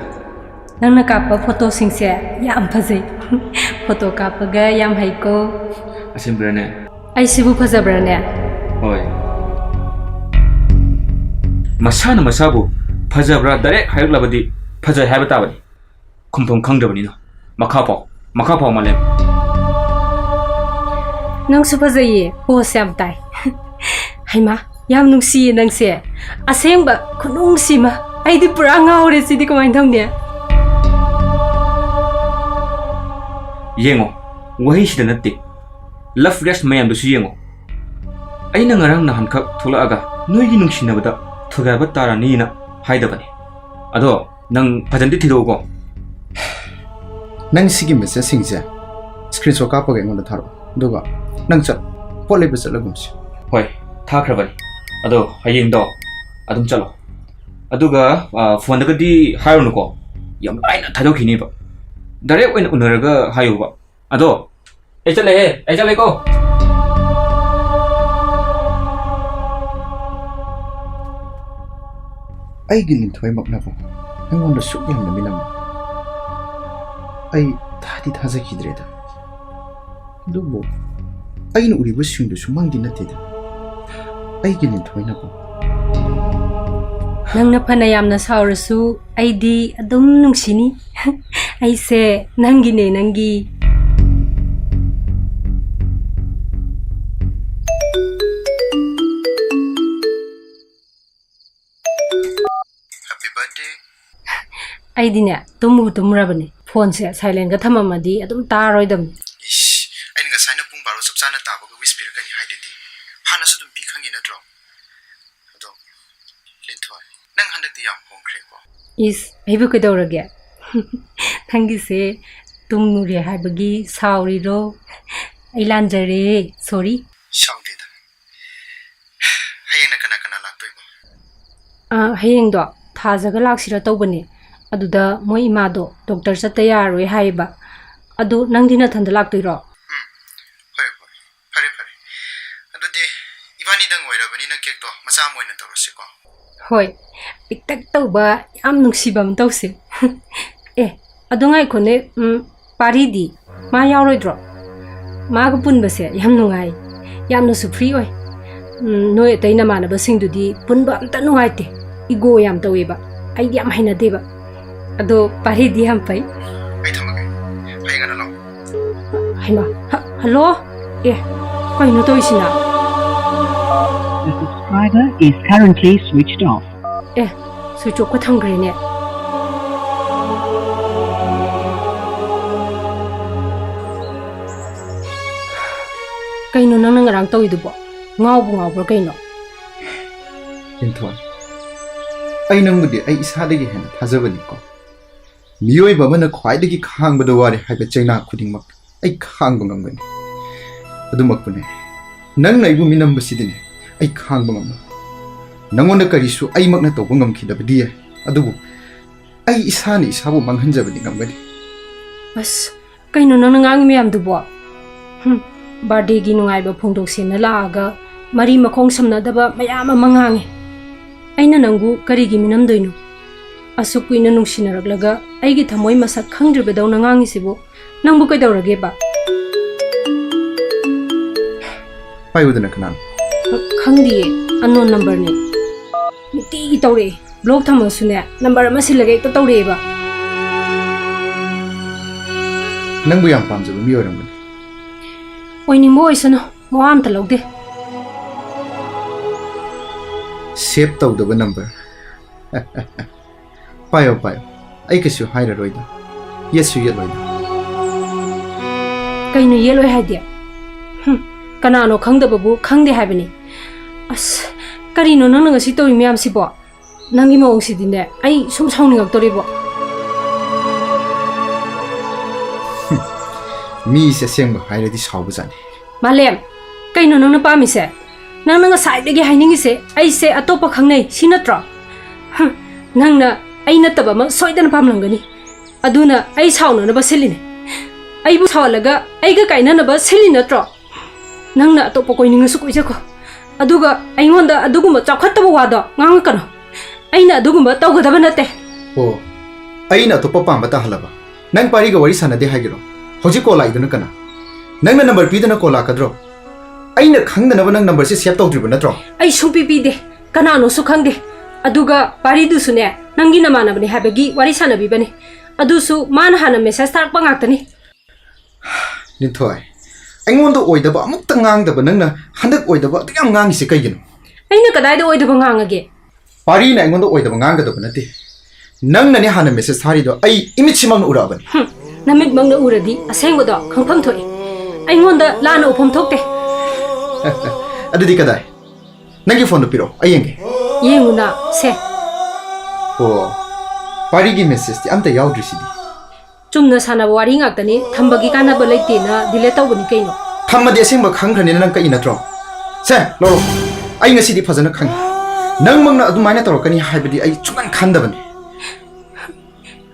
ꯅꯪꯅ ꯀꯥꯞꯄ photoꯁꯤꯡꯁꯦ ꯌꯥꯝ ꯐꯖꯩ꯫ Photo ꯀꯥꯞꯄꯒ ꯌꯥꯝ ꯍꯩꯀꯣ꯫ ꯑꯁꯦꯡꯕ꯭ꯔꯅꯦ? ꯑꯩꯁꯤꯕꯨ ꯐꯖꯕ꯭ꯔꯅꯦ? ꯍꯣꯏ꯫ ꯃꯁꯥꯅ ꯃꯁꯥꯕꯨ ꯐꯖꯕ꯭ꯔꯥ direct ꯍꯥꯏꯔꯛꯂꯕꯗꯤ ꯐꯖꯩ ꯍꯥꯏꯕ ꯇꯥꯕꯅꯤ꯫ ꯈꯨꯝꯐꯝ ꯈꯪꯗ꯭ꯔꯕꯅꯤꯅ꯫ ꯃꯈꯥ ꯄꯥꯎ, ꯃꯈꯥ ꯄꯥꯎ, ꯃꯥꯂꯦꯝ꯫ ꯅꯪꯁꯨ ꯐꯖꯩꯌꯦ, pose ꯌꯥꯝ ꯇꯥꯏ꯫ ꯍꯩꯃꯥ, ꯌꯥꯝ ꯅꯨꯡꯁꯤꯌꯦ ꯅꯪꯁꯦ꯫ ꯑꯁꯦꯡꯕ ꯈꯨꯅꯨꯡꯁꯤꯃ꯫ ꯑꯩꯗꯤ ꯄꯨꯔꯥ ꯉꯥꯎꯔꯦ, ꯁꯤꯗꯤ ꯀꯃꯥꯏꯅ ꯇꯧꯅꯤ? ꯌꯦꯡꯉꯣ, ꯋꯥꯍꯩꯁꯤꯗ ꯅꯠꯇꯦ, love reaction ꯃꯌꯥꯝꯗꯨꯁꯨ ꯌꯦꯡꯉꯣ꯫ ꯑꯩꯅ ꯉꯔꯥꯡ ꯅꯍꯥꯟꯈꯛ ꯊꯣꯛꯂꯛꯑꯒ ꯅꯣꯏꯒꯤ ꯅꯨꯡꯁꯤꯅꯕꯗ ꯊꯨꯒꯥꯏꯕ ꯇꯥꯔꯅꯤꯅ ꯍꯥꯏꯗꯕꯅꯤ꯫ ꯑꯗꯣ ꯅꯪ ꯐꯖꯅꯗꯤ ꯊꯤꯗꯣꯛꯎꯀꯣ꯫ ꯅꯪ ꯁꯤꯒꯤ messageꯁꯤꯡꯁꯦ screenshot ꯀꯥꯞꯄꯒ ꯑꯩꯉꯣꯟꯗ ꯊꯥꯔꯛꯑꯣ꯫ ꯑꯗꯨꯒ ꯅꯪ ꯆꯠ, ꯄꯣꯠ ꯂꯩꯕ ꯆꯠꯂꯒꯨꯝꯁꯤ꯫ ꯍꯣꯏ, ꯊꯥꯈ꯭ꯔꯕꯅꯤ꯫ ꯑꯗꯣ ꯍꯌꯦꯡꯗꯣ ꯑꯗꯨꯝ ꯆꯠꯂꯣ꯫ ꯑꯗꯨꯒ, ꯑ, phoneꯗꯒꯗꯤ ꯍꯥꯏꯔꯨꯅꯨꯀꯣ꯫ ꯌꯥꯝ ꯂꯥꯏꯅ ꯊꯥꯗꯣꯛꯈꯤꯅꯦꯕ꯫ Direct ꯑꯣꯏꯅ ꯎꯅꯔꯒ ꯍꯥꯏꯌꯨꯕ꯫ ꯑꯗꯣ ꯑꯩ ꯆꯠꯂꯦꯍꯦ, ꯑꯩ ꯆꯠꯂꯦꯀꯣ꯫ ꯑꯩꯒꯤ ꯂꯤꯟꯊꯣꯏꯃꯛꯅꯕꯨ ꯑꯩꯉꯣꯟꯗ ꯁꯨꯛ ꯌꯥꯝꯅ ꯃꯤꯅꯝꯃꯤ꯫ ꯑꯩ ꯊꯥꯗꯤ ꯊꯥꯖꯈꯤꯗ꯭ꯔꯦꯗ꯫ ꯑꯗꯨꯕꯨ ꯑꯩꯅ ꯎꯔꯤꯕꯁꯤꯡꯗꯨꯁꯨ ꯃꯪꯗꯤ ꯅꯠꯇꯦꯗ꯫ ꯑꯩꯒꯤ ꯂꯤꯟꯊꯣꯏꯅꯀꯣ꯫ ꯅꯪꯅ ꯐꯅ ꯌꯥꯝꯅ ꯁꯥꯎꯔꯁꯨ ꯑꯩꯗꯤ ꯑꯗꯨꯝ ꯅꯨꯡꯁꯤꯅꯤ꯫ ꯑꯩꯁꯦ ꯅꯪꯒꯤꯅꯦ, ꯅꯪꯒꯤ꯫ Happy birthday. ꯑꯩꯗꯤꯅꯦ, ꯇꯨꯝꯕꯨ ꯇꯨꯝꯃꯨꯔꯕꯅꯦ꯫ ꯐꯣꯟꯁꯦ ꯁꯥꯏꯂꯦꯟꯒ ꯊꯝꯃꯝꯃꯗꯤ ꯑꯗꯨꯝ ꯇꯥꯔꯣꯏꯗꯕꯅꯤ꯫ ꯏꯁ, ꯑꯩꯅ ꯉꯁꯥꯏꯅ ꯄꯨꯡ ꯕꯥꯔꯣ ꯆꯞ ꯆꯥꯅ ꯇꯥꯕꯒ ꯋꯤꯁ ꯄꯤꯔꯛꯀꯅꯤ ꯍꯥꯏꯗꯨꯗꯤ꯫ ꯍꯥꯟꯅꯁꯨ ꯑꯗꯨꯝ ꯄꯤ ꯈꯪꯉꯤ ꯅꯠꯇ꯭ꯔꯣ? ꯑꯗꯣ, ꯂꯤꯟꯊꯣꯏ, ꯅꯪ ꯍꯟꯗꯛꯇꯤ ꯌꯥꯝ ꯍꯣꯡꯈ꯭ꯔꯦꯀꯣ꯫ ꯏꯁ, ꯑꯩꯕꯨ ꯀꯩꯗꯧꯔꯒꯦ? ꯅꯪꯒꯤꯁꯦ ꯇꯨꯝꯃꯨꯔꯦ ꯍꯥꯏꯕꯒꯤ ꯁꯥꯎꯔꯤꯔꯣ? ꯑꯩ ꯂꯥꯟꯖꯔꯦ, ꯁꯣꯔꯤ꯫ ꯁꯥꯎꯗꯦꯗ꯫ ꯍꯌꯦꯡꯅ ꯀꯅꯥ ꯀꯅꯥ ꯂꯥꯛꯇꯣꯏꯕ? ꯑꯥ, ꯍꯌꯦꯡꯗꯣ ꯊꯥꯖꯒ ꯂꯥꯛꯁꯤꯔ ꯇꯧꯕꯅꯦ꯫ ꯑꯗꯨꯗ ꯃꯣꯏ ꯏꯃꯥꯗꯣ ꯗꯣꯛꯇꯔ ꯆꯠꯇ ꯌꯥꯔꯔꯣꯏ ꯍꯥꯏꯌꯦꯕ꯫ ꯑꯗꯣ ꯅꯪꯗꯤ ꯅꯊꯟꯗ ꯂꯥꯛꯇꯣꯏꯔꯣ? ꯎꯝ, ꯍꯣꯏ, ꯍꯣꯏ꯫ ꯐꯔꯦ, ꯐꯔꯦ꯫ ꯑꯗꯨꯗꯤ ꯏꯕꯥꯅꯤꯗꯪ ꯑꯣꯏꯔꯕꯅꯤꯅ ꯀꯦꯛꯇꯣ ꯃꯆꯥ ꯑꯃ ꯑꯣꯏꯅ ꯇꯧꯔꯁꯤꯀꯣ꯫ ꯍꯣꯏ, ꯄꯤꯛꯇꯛ ꯇꯧꯕ ꯌꯥꯝ ꯅꯨꯡꯁꯤꯕ ꯑꯃ ꯇꯧꯁꯦ꯫ ꯑꯦ, ꯑꯗꯨ ꯉꯥꯏꯈꯣꯅꯦ, ꯎꯝ, ꯄꯥꯔꯤꯗꯤ? ꯃꯥ ꯌꯥꯎꯔꯣꯏꯗ꯭ꯔꯣ? ꯃꯥꯒ ꯄꯨꯟꯕꯁꯦ ꯌꯥꯝ ꯅꯨꯡꯉꯥꯏ, ꯌꯥꯝꯅꯁꯨ ꯐ꯭ꯔꯤ ꯑꯣꯏ꯫ ꯎꯝ, ꯅꯣꯏ ꯑꯇꯩ ꯅꯃꯥꯟꯅꯕꯁꯤꯡꯗꯨꯗꯤ ꯄꯨꯟꯕ ꯑꯝꯇ ꯅꯨꯡꯉꯥꯏꯇꯦ, ꯏꯒꯣ ꯌꯥꯝ ꯇꯧꯋꯦꯕ꯫ ꯑꯩꯗꯤ ꯌꯥꯝ ꯍꯩꯅꯗꯦꯕ꯫ ꯑꯗꯣ ꯄꯥꯔꯤꯗꯤ ꯌꯥꯝ ꯐꯩ꯫ ꯑꯩ ꯊꯝꯃꯒꯦ, ꯍꯌꯦꯡ ꯉꯟꯅ ꯂꯥꯛꯑꯣ꯫ ꯍꯩꯃꯥ, ꯍ-, ꯍꯜꯂꯣ? ꯑꯦ, ꯀꯩꯅꯣ ꯇꯧꯔꯤꯁꯤꯅ? The subscriber is currently switched off. ꯑꯦ, ꯁ꯭ꯋꯤꯆ ꯑꯣꯐꯀ ꯊꯝꯈ꯭ꯔꯦꯅꯦ꯫ ꯀꯩꯅꯣ ꯅꯪꯅ ꯉꯔꯥꯡ ꯇꯧꯔꯤꯗꯨꯕꯣ? ꯉꯥꯎꯕꯨ ꯉꯥꯎꯕ꯭ꯔꯥ ꯀꯩꯅꯣ? ꯂꯤꯟꯊꯣꯏ, ꯑꯩ ꯅꯪꯕꯨꯗꯤ ꯑꯩ ꯏꯁꯥꯗꯒꯤ ꯍꯦꯟꯅ ꯊꯥꯖꯕꯅꯤꯀꯣ꯫ ꯃꯤꯑꯣꯏꯕ ꯑꯃꯅ ꯈ꯭ꯋꯥꯏꯗꯒꯤ ꯈꯥꯡꯕꯗ ꯋꯥꯔꯦ ꯍꯥꯏꯕ ꯆꯩꯅꯥ ꯈꯨꯗꯤꯡꯃꯛ ꯑꯩ ꯈꯥꯡꯕ ꯉꯝꯒꯅꯤ꯫ ꯑꯗꯨꯃꯛꯄꯨꯅꯦ, ꯅꯪꯅ ꯑꯩꯕꯨ ꯃꯤꯅꯝꯕꯁꯤꯗꯤꯅꯦ ꯑꯩ ꯈꯥꯡꯕ ꯉꯝꯂꯣꯏ꯫ ꯅꯉꯣꯟꯗ ꯀꯔꯤꯁꯨ ꯑꯩꯃꯛꯅ ꯇꯧꯕ ꯉꯝꯈꯤꯗꯕꯗꯤ ꯌꯥꯏ, ꯑꯗꯨꯕꯨ ꯑꯩ ꯏꯁꯥꯅ ꯏꯁꯥꯕꯨ ꯃꯥꯡꯍꯟꯖꯕꯗꯤ ꯉꯝꯒꯅꯤ꯫ ꯑꯁ, ꯀꯩꯅꯣ ꯅꯪꯅ ꯉꯥꯡꯉꯤ ꯃꯌꯥꯝꯗꯨꯕꯣ? ꯍꯨꯝ, ꯕꯥꯔꯗꯦꯒꯤ ꯅꯨꯡꯉꯥꯏꯕ ꯐꯣꯡꯗꯣꯛꯁꯦꯅ ꯂꯥꯛꯑꯒ ꯃꯔꯤ ꯃꯈꯣꯡ ꯁꯝꯅꯗꯕ ꯃꯌꯥꯝ ꯑꯃ ꯉꯥꯡꯉꯦ꯫ ꯑꯩꯅ ꯅꯪꯕꯨ ꯀꯔꯤꯒꯤ ꯃꯤꯅꯝꯗꯣꯏꯅꯣ? ꯑꯁꯨꯛ ꯀꯨꯏꯅ ꯅꯨꯡꯁꯤꯅꯔꯛꯂꯒ ꯑꯩꯒꯤ ꯊꯃꯣꯏ ꯃꯁꯛ ꯈꯪꯗ꯭ꯔꯤꯕꯗꯧꯅ ꯉꯥꯡꯉꯤꯁꯤꯕꯨ ꯅꯪꯕꯨ ꯀꯩꯗꯧꯔꯒꯦꯕ? ꯄꯥꯏꯌꯨꯗꯅ ꯀꯅꯥꯅꯣ? ꯈꯪꯗꯤꯌꯦ, unknown numberꯅꯦ꯫ ꯅꯨꯡꯇꯤꯒꯤ ꯇꯧꯔꯛꯑꯦ꯫ ꯕ꯭ꯂꯣꯛ ꯊꯝꯃꯁꯨꯅꯦ, ꯅꯝꯕꯔ ꯑꯃ ꯁꯤꯜꯂꯒ ꯍꯦꯛꯇ ꯇꯧꯔꯛꯑꯦꯕ꯫ ꯅꯪꯕꯨ ꯌꯥꯝ ꯄꯥꯝꯖꯕ ꯃꯤ ꯑꯣꯏꯔꯝꯒꯅꯤ꯫ ꯑꯣꯏꯅꯤꯡꯕ ꯑꯣꯏꯁꯅꯨ, ꯃꯋꯥ ꯑꯝꯇ ꯂꯧꯗꯦ꯫ ꯁꯦꯚ ꯇꯧꯗꯕ ꯅꯝꯕꯔ꯫ ꯄꯥꯏꯌꯣ, ꯄꯥꯏꯌꯣ, ꯑꯩ ꯀꯩꯁꯨ ꯍꯥꯏꯔꯔꯣꯏꯗ꯫ ꯌꯦꯠꯁꯨ ꯌꯦꯠꯂꯣꯏꯗ꯫ ꯀꯩꯅꯣ ꯌꯦꯠꯂꯣꯏ ꯍꯥꯏꯗꯤ? ꯍꯨꯝ, ꯀꯅꯥꯅꯣ ꯈꯪꯗꯕꯕꯨ ꯈꯪꯗꯦ ꯍꯥꯏꯕꯅꯤ꯫ ꯑꯁ, ꯀꯔꯤꯅꯣ ꯅꯪꯅ ꯉꯁꯤ ꯇꯧꯔꯤ ꯃꯌꯥꯝꯁꯤꯕꯣ? ꯅꯪꯒꯤ ꯃꯑꯣꯡꯁꯤꯗꯤꯅꯦ, ꯑꯩ ꯁꯨꯝ ꯁꯥꯎꯅꯤꯡꯉꯛꯇꯣꯔꯤꯕꯣ꯫ ꯃꯤꯁꯦ ꯑꯁꯦꯡꯕ ꯍꯥꯏꯔꯗꯤ ꯁꯥꯎꯕꯖꯥꯠꯅꯤ꯫ ꯃꯥꯂꯦꯝ, ꯀꯩꯅꯣ ꯅꯪꯅ ꯄꯥꯝꯃꯤꯁꯦ? ꯅꯪꯅ ꯉꯁꯥꯏꯗꯒꯤ ꯍꯥꯏꯅꯤꯡꯉꯤꯁꯦ ꯑꯩꯁꯦ ꯑꯇꯣꯞꯄ ꯈꯪꯅꯩ, ꯁꯤ ꯅꯠꯇ꯭ꯔꯣ? ꯍꯝ, ꯅꯪꯅ ꯑꯩ ꯅꯠꯇꯕ ꯑꯃ ꯁꯣꯏꯗꯅ ꯄꯥꯝꯂꯝꯒꯅꯤ꯫ ꯑꯗꯨꯅ ꯑꯩ ꯁꯥꯎꯅꯅꯕ ꯁꯤꯜꯂꯤꯅꯦ꯫ ꯑꯩꯕꯨ ꯁꯥꯎꯍꯜꯂꯒ ꯑꯩꯒ ꯀꯥꯏꯅꯅꯕ ꯁꯤꯜꯂꯤ ꯅꯠꯇ꯭ꯔꯣ? ꯅꯪꯅ ꯑꯇꯣꯞꯄ ꯀꯣꯏꯅꯤꯡꯉꯁꯨ ꯀꯣꯏꯖꯈꯣ꯫ ꯑꯗꯨꯒ ꯑꯩꯉꯣꯟꯗ ꯑꯗꯨꯒꯨꯝꯕ ꯆꯥꯎꯈꯠꯇꯕ ꯋꯥꯗꯣ ꯉꯥꯡꯉꯛꯀꯅꯨ꯫ ꯑꯩꯅ ꯑꯗꯨꯒꯨꯝꯕ ꯇꯧꯒꯗꯕ ꯅꯠꯇꯦ꯫ ꯑꯣ, ꯑꯩꯅ ꯑꯇꯣꯞꯄ ꯄꯥꯝꯕ ꯇꯥꯍꯜꯂꯕ? ꯅꯪ ꯄꯥꯔꯤꯒ ꯋꯥꯔꯤ ꯁꯥꯟꯅꯗꯦ ꯍꯥꯏꯒꯤꯔꯣ? ꯍꯧꯖꯤꯛ ꯀꯣꯜ ꯂꯥꯛꯏꯗꯨꯅ ꯀꯅꯥ? ꯅꯪꯅ ꯅꯝꯕꯔ ꯄꯤꯗꯅ ꯀꯣꯜ ꯂꯥꯛꯀꯗ꯭ꯔꯣ? ꯑꯩꯅ ꯈꯪꯗꯅꯕ ꯅꯪ ꯅꯝꯕꯔꯁꯦ ꯁꯦꯚ ꯇꯧꯗ꯭ꯔꯤꯕ ꯅꯠꯇ꯭ꯔꯣ? ꯑꯩ ꯁꯨꯡꯄꯤ ꯄꯤꯗꯦ, ꯀꯅꯥꯅꯣꯁꯨ ꯈꯪꯗꯦ꯫ ꯑꯗꯨꯒ ꯄꯥꯔꯤꯗꯨꯁꯨꯅꯦ, ꯅꯪꯒꯤ ꯅꯃꯥꯟꯅꯕꯅꯦ ꯍꯥꯏꯕꯒꯤ ꯋꯥꯔꯤ ꯁꯥꯟꯅꯕꯤꯕꯅꯦ꯫ ꯑꯗꯨꯁꯨ ꯃꯥꯅ ꯍꯥꯟꯅ ꯃꯦꯁꯦꯖ ꯊꯥꯔꯛꯄ ꯉꯥꯛꯇꯅꯤ꯫ ꯂꯤꯟꯊꯣꯏ, ꯑꯩꯉꯣꯟꯗ ꯑꯣꯏꯗꯕ ꯑꯃꯨꯛꯇ ꯉꯥꯡꯗꯕ ꯅꯪꯅ ꯍꯟꯗꯛ ꯑꯣꯏꯗꯕ ꯑꯗꯨꯛ ꯌꯥꯝ ꯉꯥꯡꯉꯤꯁꯦ ꯀꯩꯒꯤꯅꯣ? ꯑꯩꯅ ꯀꯗꯥꯏꯗ ꯑꯣꯏꯗꯕ ꯉꯥꯡꯉꯒꯦ? ꯄꯥꯔꯤꯅ ꯑꯩꯉꯣꯟꯗ ꯑꯣꯏꯗꯕ ꯉꯥꯡꯒꯗꯕ ꯅꯠꯇꯦ꯫ ꯅꯪꯅꯅꯦ ꯍꯥꯟꯅ ꯃꯦꯁꯦꯖ ꯊꯥꯔꯤꯗꯣ ꯑꯩ ꯏꯃꯤꯠꯁꯤꯃꯛꯅ ꯎꯔꯛꯑꯕꯅꯤ꯫ ꯍꯨꯝ, ꯅꯃꯤꯠꯃꯛꯅ ꯎꯔꯗꯤ ꯑꯁꯦꯡꯕꯗꯣ ꯈꯪꯐꯝ ꯊꯣꯛꯏ꯫ ꯑꯩꯉꯣꯟꯗ ꯂꯥꯟꯅ ꯎꯐꯝ ꯊꯣꯛꯇꯦ꯫ ꯑꯗꯨꯗꯤ ꯀꯗꯥꯏ? ꯅꯪꯒꯤ ꯐꯣꯟꯗꯣ ꯄꯤꯔꯛꯑꯣ, ꯑꯩ ꯌꯦꯡꯒꯦ꯫ ꯌꯦꯡꯉꯨꯅ, ꯁꯦ꯫ ꯑꯣ, ꯄꯥꯔꯤꯒꯤ ꯃꯦꯁꯦꯖꯇꯤ ꯑꯝꯇ ꯌꯥꯎꯗ꯭ꯔꯤꯁꯤꯗꯤ꯫ ꯆꯨꯝꯅ ꯁꯥꯟꯅꯕ ꯋꯥꯔꯤ ꯉꯥꯛꯇꯅꯤ, ꯊꯝꯕꯒꯤ ꯀꯥꯟꯅꯕ ꯂꯩꯇꯦꯅ ꯗꯤꯂꯦꯠ ꯇꯧꯕꯅꯤ ꯀꯩꯅꯣ꯫ ꯊꯝꯃꯗꯤ ꯑꯁꯦꯡꯕ ꯈꯪꯈ꯭ꯔꯅꯤꯅ ꯅꯪ ꯀꯛꯏ ꯅꯠꯇ꯭ꯔꯣ? ꯁꯦ, ꯂꯧꯔꯣ꯫ ꯑꯩ ꯉꯁꯤꯗꯤ ꯐꯖꯅ ꯈꯪꯉꯤ꯫ ꯅꯪꯃꯛꯅ ꯑꯗꯨꯃꯥꯏꯅ ꯇꯧꯔꯛꯀꯅꯤ ꯍꯥꯏꯕꯗꯤ ꯑꯩ ꯁꯨꯡꯈꯟ ꯈꯟꯗꯕꯅꯤ꯫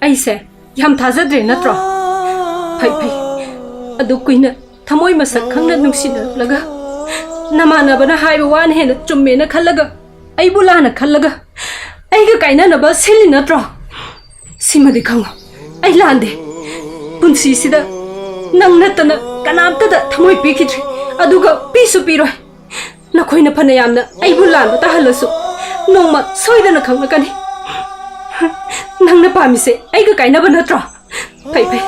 ꯑꯩꯁꯦ ꯌꯥꯝ ꯊꯥꯖꯗ꯭ꯔꯦ ꯅꯠꯇ꯭ꯔꯣ? ꯐꯩ, ꯐꯩ꯫ ꯑꯗꯨ ꯀꯨꯏꯅ ꯊꯃꯣꯏ ꯃꯁꯛ ꯈꯪꯅ ꯅꯨꯡꯁꯤꯅꯔꯛꯂꯒ, ꯅꯃꯥꯟꯅꯕꯅ ꯍꯥꯏꯕ ꯋꯥꯅ ꯍꯦꯟꯅ ꯆꯨꯝꯃꯦꯅ ꯈꯜꯂꯒ, ꯑꯩꯕꯨ ꯂꯥꯟꯅ ꯈꯜꯂꯒ, ꯑꯩꯒ ꯀꯥꯏꯅꯅꯕ ꯁꯤꯜꯂꯤ ꯅꯠꯇ꯭ꯔꯣ? ꯁꯤꯃꯗꯤ ꯈꯪꯉꯣ, ꯑꯩ ꯂꯥꯟꯗꯦ꯫ ꯄꯨꯟꯁꯤꯁꯤꯗ ꯅꯪ ꯅꯠꯇꯅ ꯀꯅꯥꯝꯇꯗ ꯊꯃꯣꯏ ꯄꯤꯈꯤꯗ꯭ꯔꯤ, ꯑꯗꯨꯒ ꯄꯤꯁꯨ ꯄꯤꯔꯣꯏ꯫ ꯅꯈꯣꯏꯅ ꯐꯅ ꯌꯥꯝꯅ ꯑꯩꯕꯨ ꯂꯥꯟꯕ ꯇꯥꯍꯜꯂꯁꯨ, ꯅꯣꯡꯃ ꯁꯣꯏꯗꯅ ꯈꯪꯂꯛꯀꯅꯤ꯫ ꯅꯪꯅ ꯄꯥꯝꯃꯤꯁꯦ ꯑꯩꯒ ꯀꯥꯏꯅꯕ ꯅꯠꯇ꯭ꯔꯣ? ꯐꯩ, ꯐꯩ꯫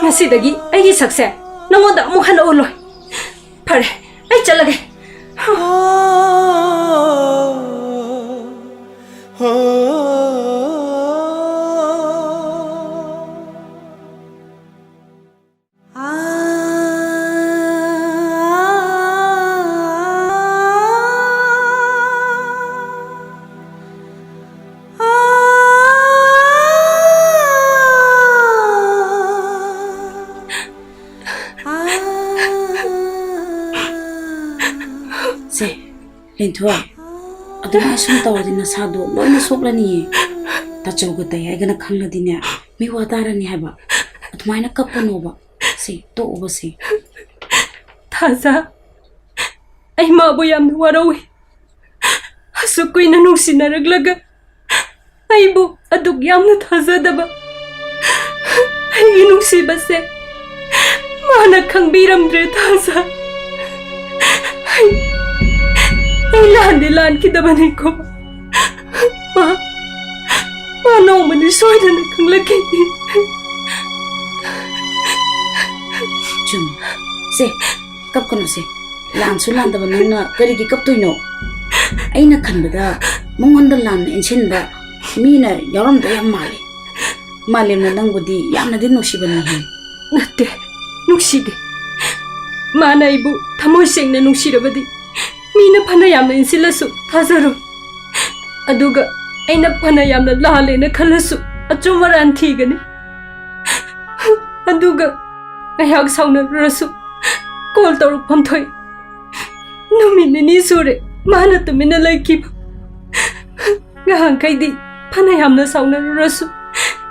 ꯉꯁꯤꯗꯒꯤ ꯑꯩꯒꯤ ꯁꯛꯁꯦ ꯅꯉꯣꯟꯗ ꯑꯃꯨꯛ ꯍꯟꯅ ꯎꯠꯂꯣꯏ꯫ ꯐꯔꯦ, ꯑꯩ ꯆꯠꯂꯒꯦ꯫ ꯁꯦ, ꯂꯦꯟꯊꯣꯏ, ꯑꯗꯨꯃꯥꯏꯅ ꯁꯨꯝ ꯇꯧꯔꯗꯤ ꯅꯁꯥꯗꯣ ꯂꯣꯏꯅ ꯁꯣꯛꯂꯅꯤꯌꯦ꯫ ꯇꯥꯆꯧꯒ ꯇꯌꯥꯏꯒꯅ ꯈꯪꯂꯗꯤꯅꯦ, ꯃꯤꯋꯥ ꯇꯥꯔꯅꯤ ꯍꯥꯏꯕ꯫ ꯑꯗꯨꯃꯥꯏꯅ ꯀꯞꯄꯅꯣꯕ꯫ ꯁꯤ ꯇꯣꯛꯎꯕꯁꯤ꯫ ꯊꯥꯖ, ꯑꯩ ꯃꯥꯕꯨ ꯌꯥꯝꯅ ꯋꯥꯔꯧꯏ꯫ ꯑꯁꯨꯛ ꯀꯨꯏꯅ ꯅꯨꯡꯁꯤꯅꯔꯛꯂꯒ ꯑꯩꯕꯨ ꯑꯗꯨꯛ ꯌꯥꯝꯅ ꯊꯥꯖꯗꯕ ꯑꯩꯒꯤ ꯅꯨꯡꯁꯤꯕꯁꯦ ꯃꯥꯅ ꯈꯪꯕꯤꯔꯝꯗ꯭ꯔꯦ ꯊꯥꯖ꯫ ꯑꯩ, ꯑꯩ ꯂꯥꯟꯗꯤ ꯂꯥꯟꯈꯤꯗꯕꯅꯤꯀꯣ꯫ ꯃꯥ, ꯃꯥ ꯅꯣꯡꯃꯗꯤ ꯁꯣꯏꯗꯅ ꯈꯪꯂꯛꯈꯤꯅꯤ꯫ ꯆꯨꯝ꯫ ꯁꯦ, ꯀꯞꯀꯅꯨꯁꯦ꯫ ꯂꯥꯟꯁꯨ ꯂꯥꯟꯗꯕ ꯅꯪꯅ ꯀꯔꯤꯒꯤ ꯀꯞꯇꯣꯏꯅꯣ? ꯑꯩꯅ ꯈꯟꯕꯗ ꯃꯉꯣꯟꯗ ꯂꯥꯟꯅ ꯏꯟꯁꯤꯟꯕ ꯃꯤꯅ ꯌꯥꯎꯔꯝꯗꯣꯏ ꯌꯥꯝ ꯃꯥꯜꯂꯦ꯫ ꯃꯥꯂꯦꯝꯅ ꯅꯪꯕꯨꯗꯤ ꯌꯥꯝꯅꯗꯤ ꯅꯨꯡꯁꯤꯕꯅꯤꯍꯦ꯫ ꯅꯠꯇꯦ, ꯅꯨꯡꯁꯤꯗꯦ꯫ ꯃꯥꯅ ꯑꯩꯕꯨ ꯊꯃꯣꯏ ꯁꯦꯡꯅ ꯅꯨꯡꯁꯤꯔꯕꯗꯤ ꯃꯤꯅ ꯐꯅ ꯌꯥꯝꯅ ꯏꯟꯁꯤꯜꯂꯁꯨ ꯊꯥꯖꯔꯣꯏ꯫ ꯑꯗꯨꯒ ꯑꯩꯅ ꯐꯅ ꯌꯥꯝꯅ ꯂꯥꯜꯂꯦꯅ ꯈꯜꯂꯁꯨ ꯑꯆꯨꯝ ꯑꯔꯥꯟ ꯊꯤꯒꯅꯤ꯫ ꯑꯗꯨꯒ ꯉꯥꯏꯍꯥꯛ ꯁꯥꯎꯅꯔꯨꯔꯁꯨ ꯀꯣꯜ ꯇꯧꯔꯛꯐꯝ ꯊꯣꯛꯏ꯫ ꯅꯨꯃꯤꯠ ꯅꯤꯅꯤ ꯁꯨꯔꯦ ꯃꯥꯅ ꯇꯨꯃꯤꯟꯅ ꯂꯩꯈꯤꯕ꯫ ꯉꯍꯥꯟꯈꯩꯗꯤ ꯐꯅ ꯌꯥꯝꯅ ꯁꯥꯎꯅꯔꯨꯔꯁꯨ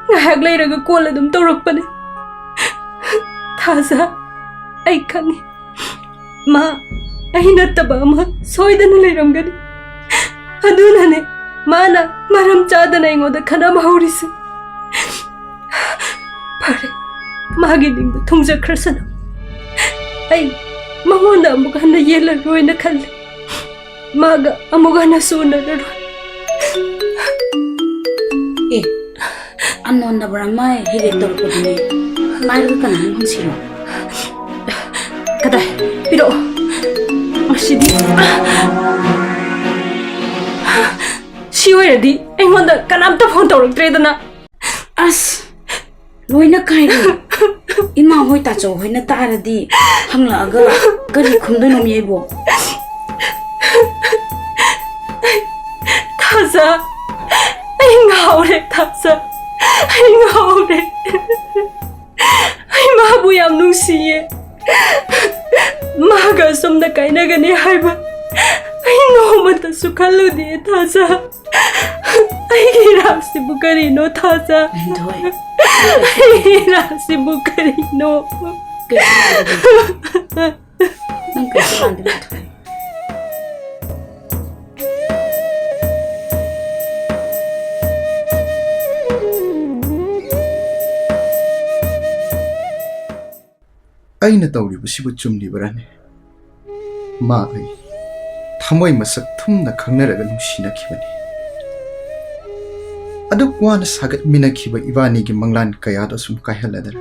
ꯉꯥꯏꯍꯥꯛ ꯂꯩꯔꯒ ꯀꯣꯜ ꯑꯗꯨꯝ ꯇꯧꯔꯛꯄꯅꯦ꯫ ꯊꯥꯖ, ꯑꯩ ꯈꯪꯉꯤ꯫ ꯃꯥ ꯑꯩ ꯅꯠꯇꯕ ꯑꯃ ꯁꯣꯏꯗꯅ ꯂꯩꯔꯝꯒꯅꯤ꯫ ꯑꯗꯨꯅꯅꯦ ꯃꯥꯅ ꯃꯔꯝ ꯆꯥꯗꯅ ꯑꯩꯉꯣꯟꯗ ꯈꯠꯅꯕ ꯍꯧꯔꯤꯁꯦ꯫ ꯐꯔꯦ, ꯃꯥꯒꯤ ꯅꯤꯡꯕ ꯊꯨꯡꯖꯈ꯭ꯔꯁꯅꯨ꯫ ꯑꯩ ꯃꯉꯣꯟꯗ ꯑꯃꯨꯛ ꯍꯟꯅ ꯌꯦꯜꯂꯔꯣꯏꯅ ꯈꯜꯂꯤ꯫ ꯃꯥꯒ ꯑꯃꯨꯛ ꯍꯟꯅꯁꯨ ꯎꯅꯔꯔꯣꯏ꯫ ꯑꯦ, unknown number ꯑꯃ ꯍꯦꯛ ꯍꯦꯛ ꯇꯧꯔꯛꯄꯗꯨꯅꯦ꯫ ꯄꯥꯏꯔꯒ ꯀꯅꯥꯅꯣ ꯍꯪꯁꯤꯔꯣ? ꯀꯗꯥꯏ? ꯄꯤꯔꯛꯑꯣ꯫ ꯃꯁꯤꯗꯤ꯫ ꯁꯤ ꯑꯣꯏꯔꯗꯤ ꯑꯩꯉꯣꯟꯗ ꯀꯅꯥꯝꯇ ꯐꯣꯟ ꯇꯧꯔꯛꯇ꯭ꯔꯦꯗꯅ꯫ ꯑꯁ, ꯂꯣꯏꯅ ꯀꯥꯏꯔꯦ꯫ ꯏꯃꯥ ꯍꯣꯏ, ꯇꯥꯆꯧ ꯍꯣꯏꯅ ꯇꯥꯔꯗꯤ ꯍꯪꯂꯛꯑꯒ ꯀꯔꯤ ꯈꯨꯝꯗꯣꯏꯅꯣ ꯃꯤ ꯑꯩꯕꯣ? ꯊꯥꯖ, ꯑꯩ ꯉꯥꯎꯔꯦ ꯊꯥꯖ, ꯑꯩ ꯉꯥꯎꯔꯦ꯫ ꯑꯩ ꯃꯥꯕꯨ ꯌꯥꯝ ꯅꯨꯡꯁꯤꯌꯦ꯫ ꯃꯥꯒ ꯑꯁꯨꯝꯅ ꯀꯥꯏꯅꯒꯅꯤ ꯍꯥꯏꯕ ꯑꯩ ꯅꯣꯡꯃꯇꯁꯨ ꯈꯜꯂꯨꯗꯦ, ꯊꯥꯖ꯫ ꯑꯩꯒꯤ ꯏꯔꯥꯡꯁꯤꯕꯨ ꯀꯔꯤꯅꯣ, ꯊꯥꯖ? ꯂꯤꯟꯊꯣꯏ꯫ ꯑꯩꯒꯤ ꯏꯔꯥꯡꯁꯤꯕꯨ ꯀꯔꯤꯅꯣ? ꯀꯩꯁꯨ ꯇꯧꯗꯦ꯫ ꯅꯪ ꯀꯩꯁꯨ ꯃꯥꯟꯗꯦ, ꯂꯤꯟꯊꯣꯏ꯫ ꯑꯩꯅ ꯇꯧꯔꯤꯕꯁꯤꯕꯨ ꯆꯨꯝꯂꯤꯕꯔꯥꯅꯦ? ꯃꯥ ꯑꯩ ꯊꯃꯣꯏ ꯃꯁꯛ ꯊꯨꯝꯅ ꯈꯪꯅꯔꯒ ꯅꯨꯡꯁꯤꯅꯈꯤꯕꯅꯤ꯫ ꯑꯗꯨꯛ ꯋꯥꯅ ꯁꯥꯒꯠꯃꯤꯟꯅꯈꯤꯕ ꯏꯕꯥꯅꯤꯒꯤ ꯃꯪꯂꯥꯟ ꯀꯌꯥꯗꯣ ꯁꯨꯝ ꯀꯥꯏꯍꯜꯂꯗꯔ?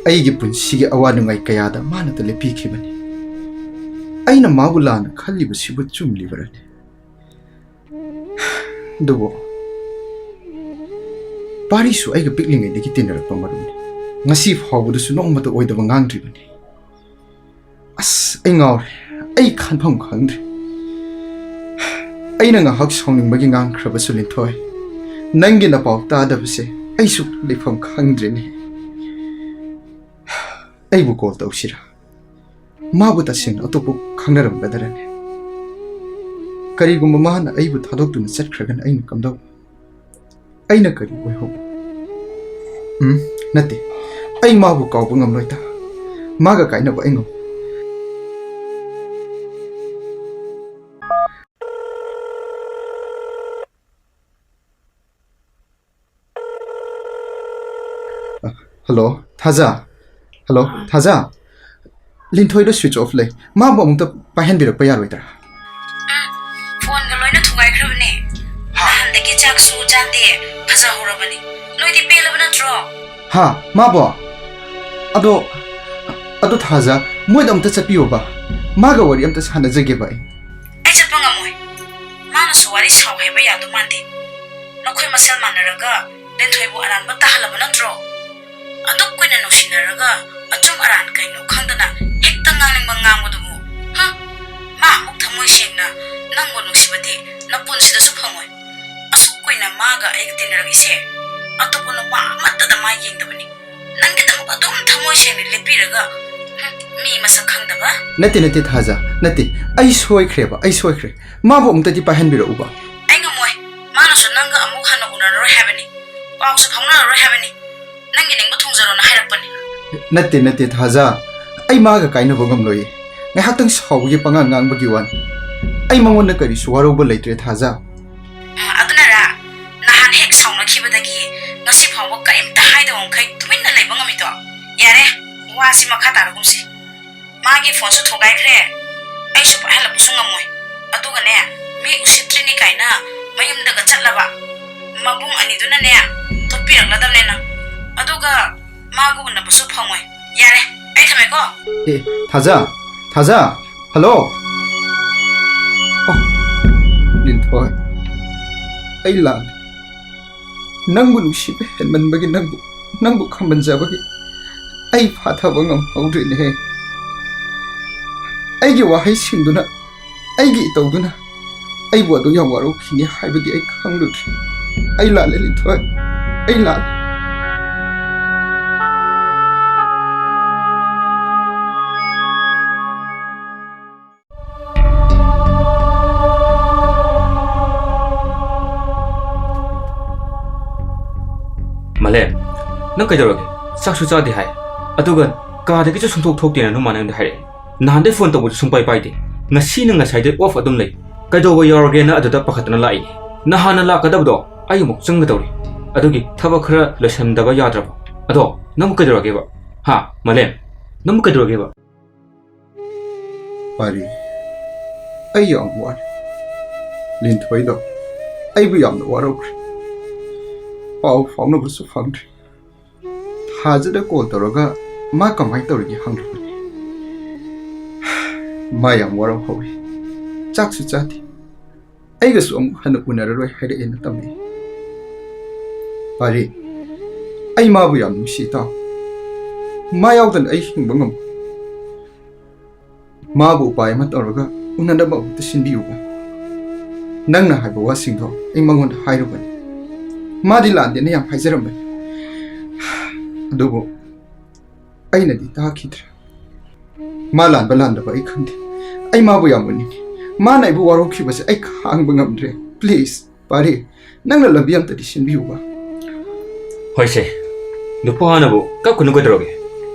ꯑꯩꯒꯤ ꯄꯨꯟꯁꯤꯒꯤ ꯑꯋꯥ ꯅꯨꯡꯉꯥꯏ ꯀꯌꯥꯗ ꯃꯥꯅꯇ ꯂꯦꯞꯄꯤꯈꯤꯕꯅꯤ꯫ ꯑꯩꯅ ꯃꯥꯕꯨ ꯂꯥꯟꯅ ꯈꯜꯂꯤꯕꯁꯤꯕꯨ ꯆꯨꯝꯂꯤꯕꯔꯅꯦ? ꯑꯗꯨꯕꯨ ꯄꯥꯔꯤꯁꯨ ꯑꯩꯒ ꯄꯤꯛꯂꯤꯉꯩꯗꯒꯤ ꯇꯤꯟꯅꯔꯛꯄ ꯃꯔꯨꯞꯅꯤ꯫ ꯉꯁꯤ ꯐꯥꯎꯕꯗꯁꯨ ꯅꯣꯡꯃꯇ ꯑꯣꯏꯗꯕ ꯉꯥꯡꯗ꯭ꯔꯤꯕꯅꯤ꯫ ꯑꯁ, ꯑꯩ ꯉꯥꯎꯔꯦ꯫ ꯑꯩ ꯈꯟꯐꯝ ꯈꯪꯗ꯭ꯔꯦ꯫ ꯑꯩꯅ ꯉꯥꯏꯍꯥꯛ ꯁꯥꯎꯅꯤꯡꯕꯒꯤ ꯉꯥꯡꯈ꯭ꯔꯕꯁꯨ, ꯂꯤꯟꯊꯣꯏ, ꯅꯪꯒꯤ ꯅꯄꯥꯎ ꯇꯥꯗꯕꯁꯦ ꯑꯩꯁꯨ ꯂꯩꯐꯝ ꯈꯪꯗ꯭ꯔꯦꯅꯦ꯫ ꯑꯩꯕꯨ ꯀꯣꯜ ꯇꯧꯁꯤꯔꯥ? ꯃꯥꯕꯨ ꯇꯁꯦꯡꯅ ꯑꯇꯣꯞꯄ ꯈꯪꯅꯔꯝꯒꯗꯔꯅꯦ? ꯀꯔꯤꯒꯨꯝꯕ ꯃꯥꯅ ꯑꯩꯕꯨ ꯊꯥꯗꯣꯛꯇꯨꯅ ꯆꯠꯈ꯭ꯔꯒꯅ ꯑꯩꯅ ꯀꯝꯗꯧꯕ? ꯑꯩꯅ ꯀꯔꯤ ꯑꯣꯏꯍꯧꯕ? ꯎꯝ, ꯅꯠꯇꯦ꯫ ꯑꯩ ꯃꯥꯕꯨ ꯀꯥꯎꯕ ꯉꯝꯂꯣꯏꯗ꯫ ꯃꯥꯒ ꯀꯥꯏꯅꯕ ꯑꯩ ꯉꯝ- ꯍꯜꯂꯣ, ꯊꯥꯖ꯫ ꯍꯜꯂꯣ, ꯊꯥꯖ꯫ ꯂꯤꯟꯊꯣꯏꯗꯣ switch off ꯂꯩ꯫ ꯃꯥꯕꯨ ꯑꯃꯨꯛꯇ ꯄꯥꯏꯍꯟꯕꯤꯔꯛꯄ ꯌꯥꯔꯣꯏꯗ꯭ꯔꯥ? ꯎꯝ, ꯐꯣꯟꯒ ꯂꯣꯏꯅ ꯊꯨꯒꯥꯏꯈ꯭ꯔꯕꯅꯦ꯫ ꯍꯥ? ꯅꯍꯥꯟꯗꯒꯤ ꯆꯥꯛꯁꯨ ꯆꯥꯗꯦ, ꯐꯖꯍꯧꯔꯕꯅꯤ꯫ ꯅꯣꯏꯗꯤ ꯄꯦꯜꯂꯕ ꯅꯠꯇ꯭ꯔꯣ? ꯍꯥ, ꯃꯥꯕꯣ? ꯑꯗꯣ, ꯑꯗꯣ ꯊꯥꯖ, ꯃꯣꯏꯗ ꯑꯝꯇ ꯆꯠꯄꯤꯌꯣꯕ꯫ ꯃꯥꯒ ꯋꯥꯔꯤ ꯑꯝꯇ ꯁꯥꯟꯅꯖꯒꯦꯕ ꯑꯩ꯫ ꯑꯩ ꯆꯠꯄ ꯉꯝꯃꯣꯏ꯫ ꯃꯥꯅꯁꯨ ꯋꯥꯔꯤ ꯁꯥꯎ ꯍꯥꯏꯕ ꯌꯥꯗꯧ ꯃꯥꯟꯗꯦ꯫ ꯅꯈꯣꯏ ꯃꯁꯦꯜ ꯃꯥꯟꯅꯔꯒ ꯂꯤꯟꯊꯣꯏꯕꯨ ꯑꯔꯥꯟꯕ ꯇꯥꯍꯜꯂꯕ ꯅꯠꯇ꯭ꯔꯣ? ꯑꯗꯨꯛ ꯀꯨꯏꯅ ꯅꯨꯡꯁꯤꯅꯔꯒ ꯑꯆꯨꯝ ꯑꯔꯥꯟ ꯀꯩꯅꯣ ꯈꯪꯗꯅ ꯍꯦꯛꯇ ꯉꯥꯡꯅꯤꯡꯕ ꯉꯥꯡꯕꯗꯨꯕꯨ, ꯍꯥ? ꯃꯥ ꯑꯃꯨꯛ ꯊꯃꯣꯏ ꯁꯦꯡꯅ ꯅꯪꯕꯨ ꯅꯨꯡꯁꯤꯕꯗꯤ ꯅꯄꯨꯟꯁꯤꯗꯁꯨ ꯐꯪꯉꯣꯏ꯫ ꯑꯁꯨꯛ ꯀꯨꯏꯅ ꯃꯥꯒ ꯑꯩꯒ ꯇꯤꯟꯅꯔꯛꯏꯁꯦ ꯑꯇꯣꯞꯄ ꯅꯨꯄꯥ ꯑꯃꯠꯇꯗ ꯃꯥ ꯌꯦꯡꯗꯕꯅꯤ꯫ ꯅꯪꯒꯤꯗꯃꯛ ꯑꯗꯨꯝ ꯊꯃꯣꯏ ꯁꯦꯡꯅ ꯂꯦꯞꯄꯤꯔꯒ ꯃꯤ ꯃꯁꯛ ꯈꯪꯗꯕ? ꯅꯠꯇꯦ, ꯅꯠꯇꯦ, ꯊꯥꯖ, ꯅꯠꯇꯦ꯫ ꯑꯩ ꯁꯣꯏꯈ꯭ꯔꯦꯕ, ꯑꯩ ꯁꯣꯏꯈ꯭ꯔꯦ꯫ ꯃꯥꯕꯨ ꯑꯃꯨꯛꯇꯗꯤ ꯄꯥꯏꯍꯟꯕꯤꯔꯛꯎꯕ꯫ ꯑꯩ ꯉꯝꯃꯣꯏ꯫ ꯃꯥꯅꯁꯨ ꯅꯪꯒ ꯑꯃꯨꯛ ꯍꯟꯅ ꯎꯅꯔꯔꯣꯏ ꯍꯥꯏꯕꯅꯤ꯫ ꯄꯥꯎꯁꯨ ꯐꯥꯎꯅꯔꯔꯣꯏ ꯍꯥꯏꯕꯅꯤ꯫ ꯅꯪꯒꯤ ꯅꯤꯡꯕ ꯊꯨꯡꯖꯔꯣꯅ ꯍꯥꯏꯔꯛꯄꯅꯤ꯫ ꯅꯠꯇꯦ, ꯅꯠꯇꯦ, ꯊꯥꯖ꯫ ꯑꯩ ꯃꯥꯒ ꯀꯥꯏꯅꯕ ꯉꯝꯂꯣꯏꯌꯦ꯫ ꯉꯥꯏꯍꯥꯛꯇꯪ ꯁꯥꯎꯕꯒꯤ ꯄꯉꯥꯡ ꯉꯥꯡꯕꯒꯤ ꯋꯥꯅꯤ꯫ ꯑꯩ ꯃꯉꯣꯟꯗ ꯀꯔꯤꯁꯨ ꯋꯥꯔꯧꯕ ꯂꯩꯇ꯭ꯔꯦ, ꯊꯥꯖ꯫ ꯎꯝ, ꯑꯗꯨꯅꯔꯥ ꯅꯍꯥꯟ ꯍꯦꯛ ꯁꯥꯎꯅꯈꯤꯕꯗꯒꯤ ꯉꯁꯤ ꯐꯥꯎꯕ ꯀꯔꯤꯝꯇ ꯍꯥꯏꯗꯕ ꯃꯈꯩ ꯇꯨꯃꯤꯟꯅ ꯂꯩꯕ ꯉꯝꯃꯤꯗꯣ? ꯌꯥꯔꯦ, ꯋꯥꯁꯤ ꯃꯈꯥ ꯇꯥꯔꯒꯨꯝꯁꯤ꯫ ꯃꯥꯒꯤ ꯐꯣꯟꯁꯨ ꯊꯨꯒꯥꯏꯈ꯭ꯔꯦ꯫ ꯑꯩꯁꯨ ꯄꯥꯏꯍꯜꯂꯛꯄꯁꯨ ꯉꯝꯃꯣꯏ꯫ ꯑꯗꯨꯒꯅꯦ, ꯃꯤ ꯎꯁꯤꯠꯇ꯭ꯔꯤꯅꯤ ꯀꯥꯏꯅ ꯃꯌꯨꯝꯗꯒ ꯆꯠꯂꯕ ꯃꯕꯨꯡ ꯑꯅꯤꯗꯨꯅꯅꯦ, ꯇꯣꯠꯄꯤꯔꯛꯂꯗꯕꯅꯦ ꯅꯪ꯫ ꯑꯗꯨꯒ ꯃꯥꯒ ꯎꯅꯕꯁꯨ ꯐꯪꯉꯣꯏ꯫ ꯌꯥꯔꯦ, ꯑꯩ ꯊꯝꯃꯦꯀꯣ꯫ ꯑꯦ, ꯊꯥꯖ, ꯊꯥꯖ, ꯍꯜꯂꯣ꯫ ꯑꯣ, ꯂꯤꯟꯊꯣꯏ, ꯑꯩ ꯂꯥꯜꯂꯦ꯫ ꯅꯪꯕꯨ ꯅꯨꯡꯁꯤꯕ ꯍꯦꯟꯃꯟꯕꯒꯤ, ꯅꯪꯕꯨ, ꯅꯪꯕꯨ ꯈꯝꯕꯟꯖꯕꯒꯤ ꯑꯩ ꯐꯥꯊꯕ ꯉꯝꯍꯧꯗ꯭ꯔꯦꯅꯦꯍꯦ꯫ ꯑꯩꯒꯤ ꯋꯥꯍꯩꯁꯤꯡꯗꯨꯅ, ꯑꯩꯒꯤ ꯏꯇꯧꯗꯨꯅ ꯑꯩꯕꯨ ꯑꯗꯨ ꯌꯥꯝ ꯋꯥꯔꯧꯈꯤꯅꯤ ꯍꯥꯏꯕꯗꯤ ꯑꯩ ꯈꯪꯂꯨꯗ꯭ꯔꯦ꯫ ꯑꯩ ꯂꯥꯜꯂꯦ, ꯂꯤꯟꯊꯣꯏ, ꯑꯩ ꯂꯥꯜꯂꯦ꯫ ꯃꯥꯂꯦꯝ, ꯅꯪ ꯀꯩꯗꯧꯔꯒꯦ? ꯆꯥꯛꯁꯨ ꯆꯥꯗꯦ ꯍꯥꯏ, ꯑꯗꯨꯒ ꯀꯥꯗꯒꯤꯁꯨ ꯁꯨꯡꯊꯣꯛ ꯊꯣꯛꯇꯦꯅ ꯅꯪ ꯃꯥ ꯅꯪꯗ ꯍꯥꯏꯔꯛꯑꯦ꯫ ꯅꯍꯥꯟꯗꯩ ꯐꯣꯟ ꯇꯧꯕꯁꯨ ꯁꯨꯡꯄꯥꯏ ꯄꯥꯏꯗꯦ꯫ ꯉꯁꯤꯅ ꯉꯁꯥꯏꯗꯩ ꯑꯣꯐ ꯑꯗꯨꯝ ꯂꯩ꯫ ꯀꯩꯗꯧꯕ ꯌꯥꯎꯔꯒꯦꯅ ꯑꯗꯨꯗ ꯄꯥꯈꯠꯇꯅ ꯂꯥꯛꯏꯅꯦ꯫ ꯅꯍꯥꯟꯅ ꯂꯥꯛꯀꯗꯕꯗꯣ ꯑꯩ ꯑꯃꯨꯛ ꯆꯪꯒꯗꯧꯔꯤ꯫ ꯑꯗꯨꯒꯤ ꯊꯕꯛ ꯈꯔ ꯂꯣꯏꯁꯟꯗꯕ ꯌꯥꯗ꯭ꯔꯕ꯫ ꯑꯗꯣ ꯅꯪꯕꯨ ꯀꯩꯗꯧꯔꯒꯦꯕ? ꯍꯥ, ꯃꯥꯂꯦꯝ? ꯅꯪꯕꯨ ꯀꯩꯗꯧꯔꯒꯦꯕ? ꯄꯥꯔꯤ, ꯑꯩ ꯌꯥꯝ ꯋꯥꯔꯦ꯫ ꯂꯤꯟꯊꯣꯏꯗꯣ ꯑꯩꯕꯨ ꯌꯥꯝꯅ ꯋꯥꯔꯧꯈ꯭ꯔꯦ꯫ ꯄꯥꯎ ꯐꯥꯎꯅꯕꯁꯨ ꯐꯪꯗ꯭ꯔꯦ꯫ ꯊꯥꯖꯗ ꯀꯣꯜ ꯇꯧꯔꯒ ꯃꯥ ꯀꯃꯥꯏꯅ ꯇꯧꯔꯤꯒꯦ ꯍꯪꯂꯨꯕꯅꯤ꯫ ꯃꯥ ꯌꯥꯝ ꯋꯥꯔꯧꯍꯧꯋꯤ꯫ ꯆꯥꯛꯁꯨ ꯆꯥꯗꯦ꯫ ꯑꯩꯒꯁꯨ ꯑꯃꯨꯛ ꯍꯟꯅ ꯎꯅꯔꯔꯣꯏ ꯍꯥꯏꯔꯛꯑꯦꯅ ꯇꯝꯃꯛꯏ꯫ ꯄꯥꯔꯤ, ꯑꯩ ꯃꯥꯕꯨ ꯌꯥꯝ ꯅꯨꯡꯁꯤ ꯏꯇꯥꯎ꯫ ꯃꯥ ꯌꯥꯎꯗꯅ ꯑꯩ ꯍꯤꯡꯕ ꯉꯝꯃꯣꯏ꯫ ꯃꯥꯕꯨ ꯎꯄꯥꯏ ꯑꯃ ꯇꯧꯔꯒ ꯎꯅꯅꯕ ꯑꯃꯨꯛꯇ ꯁꯤꯟꯕꯤꯌꯨꯕ꯫ ꯅꯪꯅ ꯍꯥꯏꯕ ꯋꯥꯁꯤꯡꯗꯣ ꯑꯩ ꯃꯉꯣꯟꯗ ꯍꯥꯏꯔꯨꯕꯅꯤ꯫ ꯃꯥꯗꯤ ꯂꯥꯟꯗꯦꯅ ꯌꯥꯝ ꯍꯥꯏꯖꯔꯝꯕꯅꯤ꯫ ꯑꯗꯨꯕꯨ ꯑꯩꯅꯗꯤ ꯇꯥꯈꯤꯗ꯭ꯔꯦ꯫ ꯃꯥ ꯂꯥꯟꯕ ꯂꯥꯟꯗꯕ ꯑꯩ ꯈꯪꯗꯦ꯫ ꯑꯩ ꯃꯥꯕꯨ ꯌꯥꯝ ꯎꯅꯤꯡꯉꯤ꯫ ꯃꯥꯅ ꯑꯩꯕꯨ ꯋꯥꯔꯧꯈꯤꯕꯁꯦ ꯑꯩ ꯈꯥꯡꯕ ꯉꯝꯗ꯭ꯔꯦ꯫ Please, ꯄꯥꯔꯤ, ꯅꯪꯅ ꯂꯝꯕꯤ ꯑꯝꯇꯗꯤ ꯁꯤꯟꯕꯤꯌꯨꯕ꯫ ꯍꯣꯏꯁꯦ, ꯅꯨꯄꯥꯅꯕꯨ ꯀꯞꯀꯅꯨ ꯀꯩꯗꯧꯔꯒꯦ?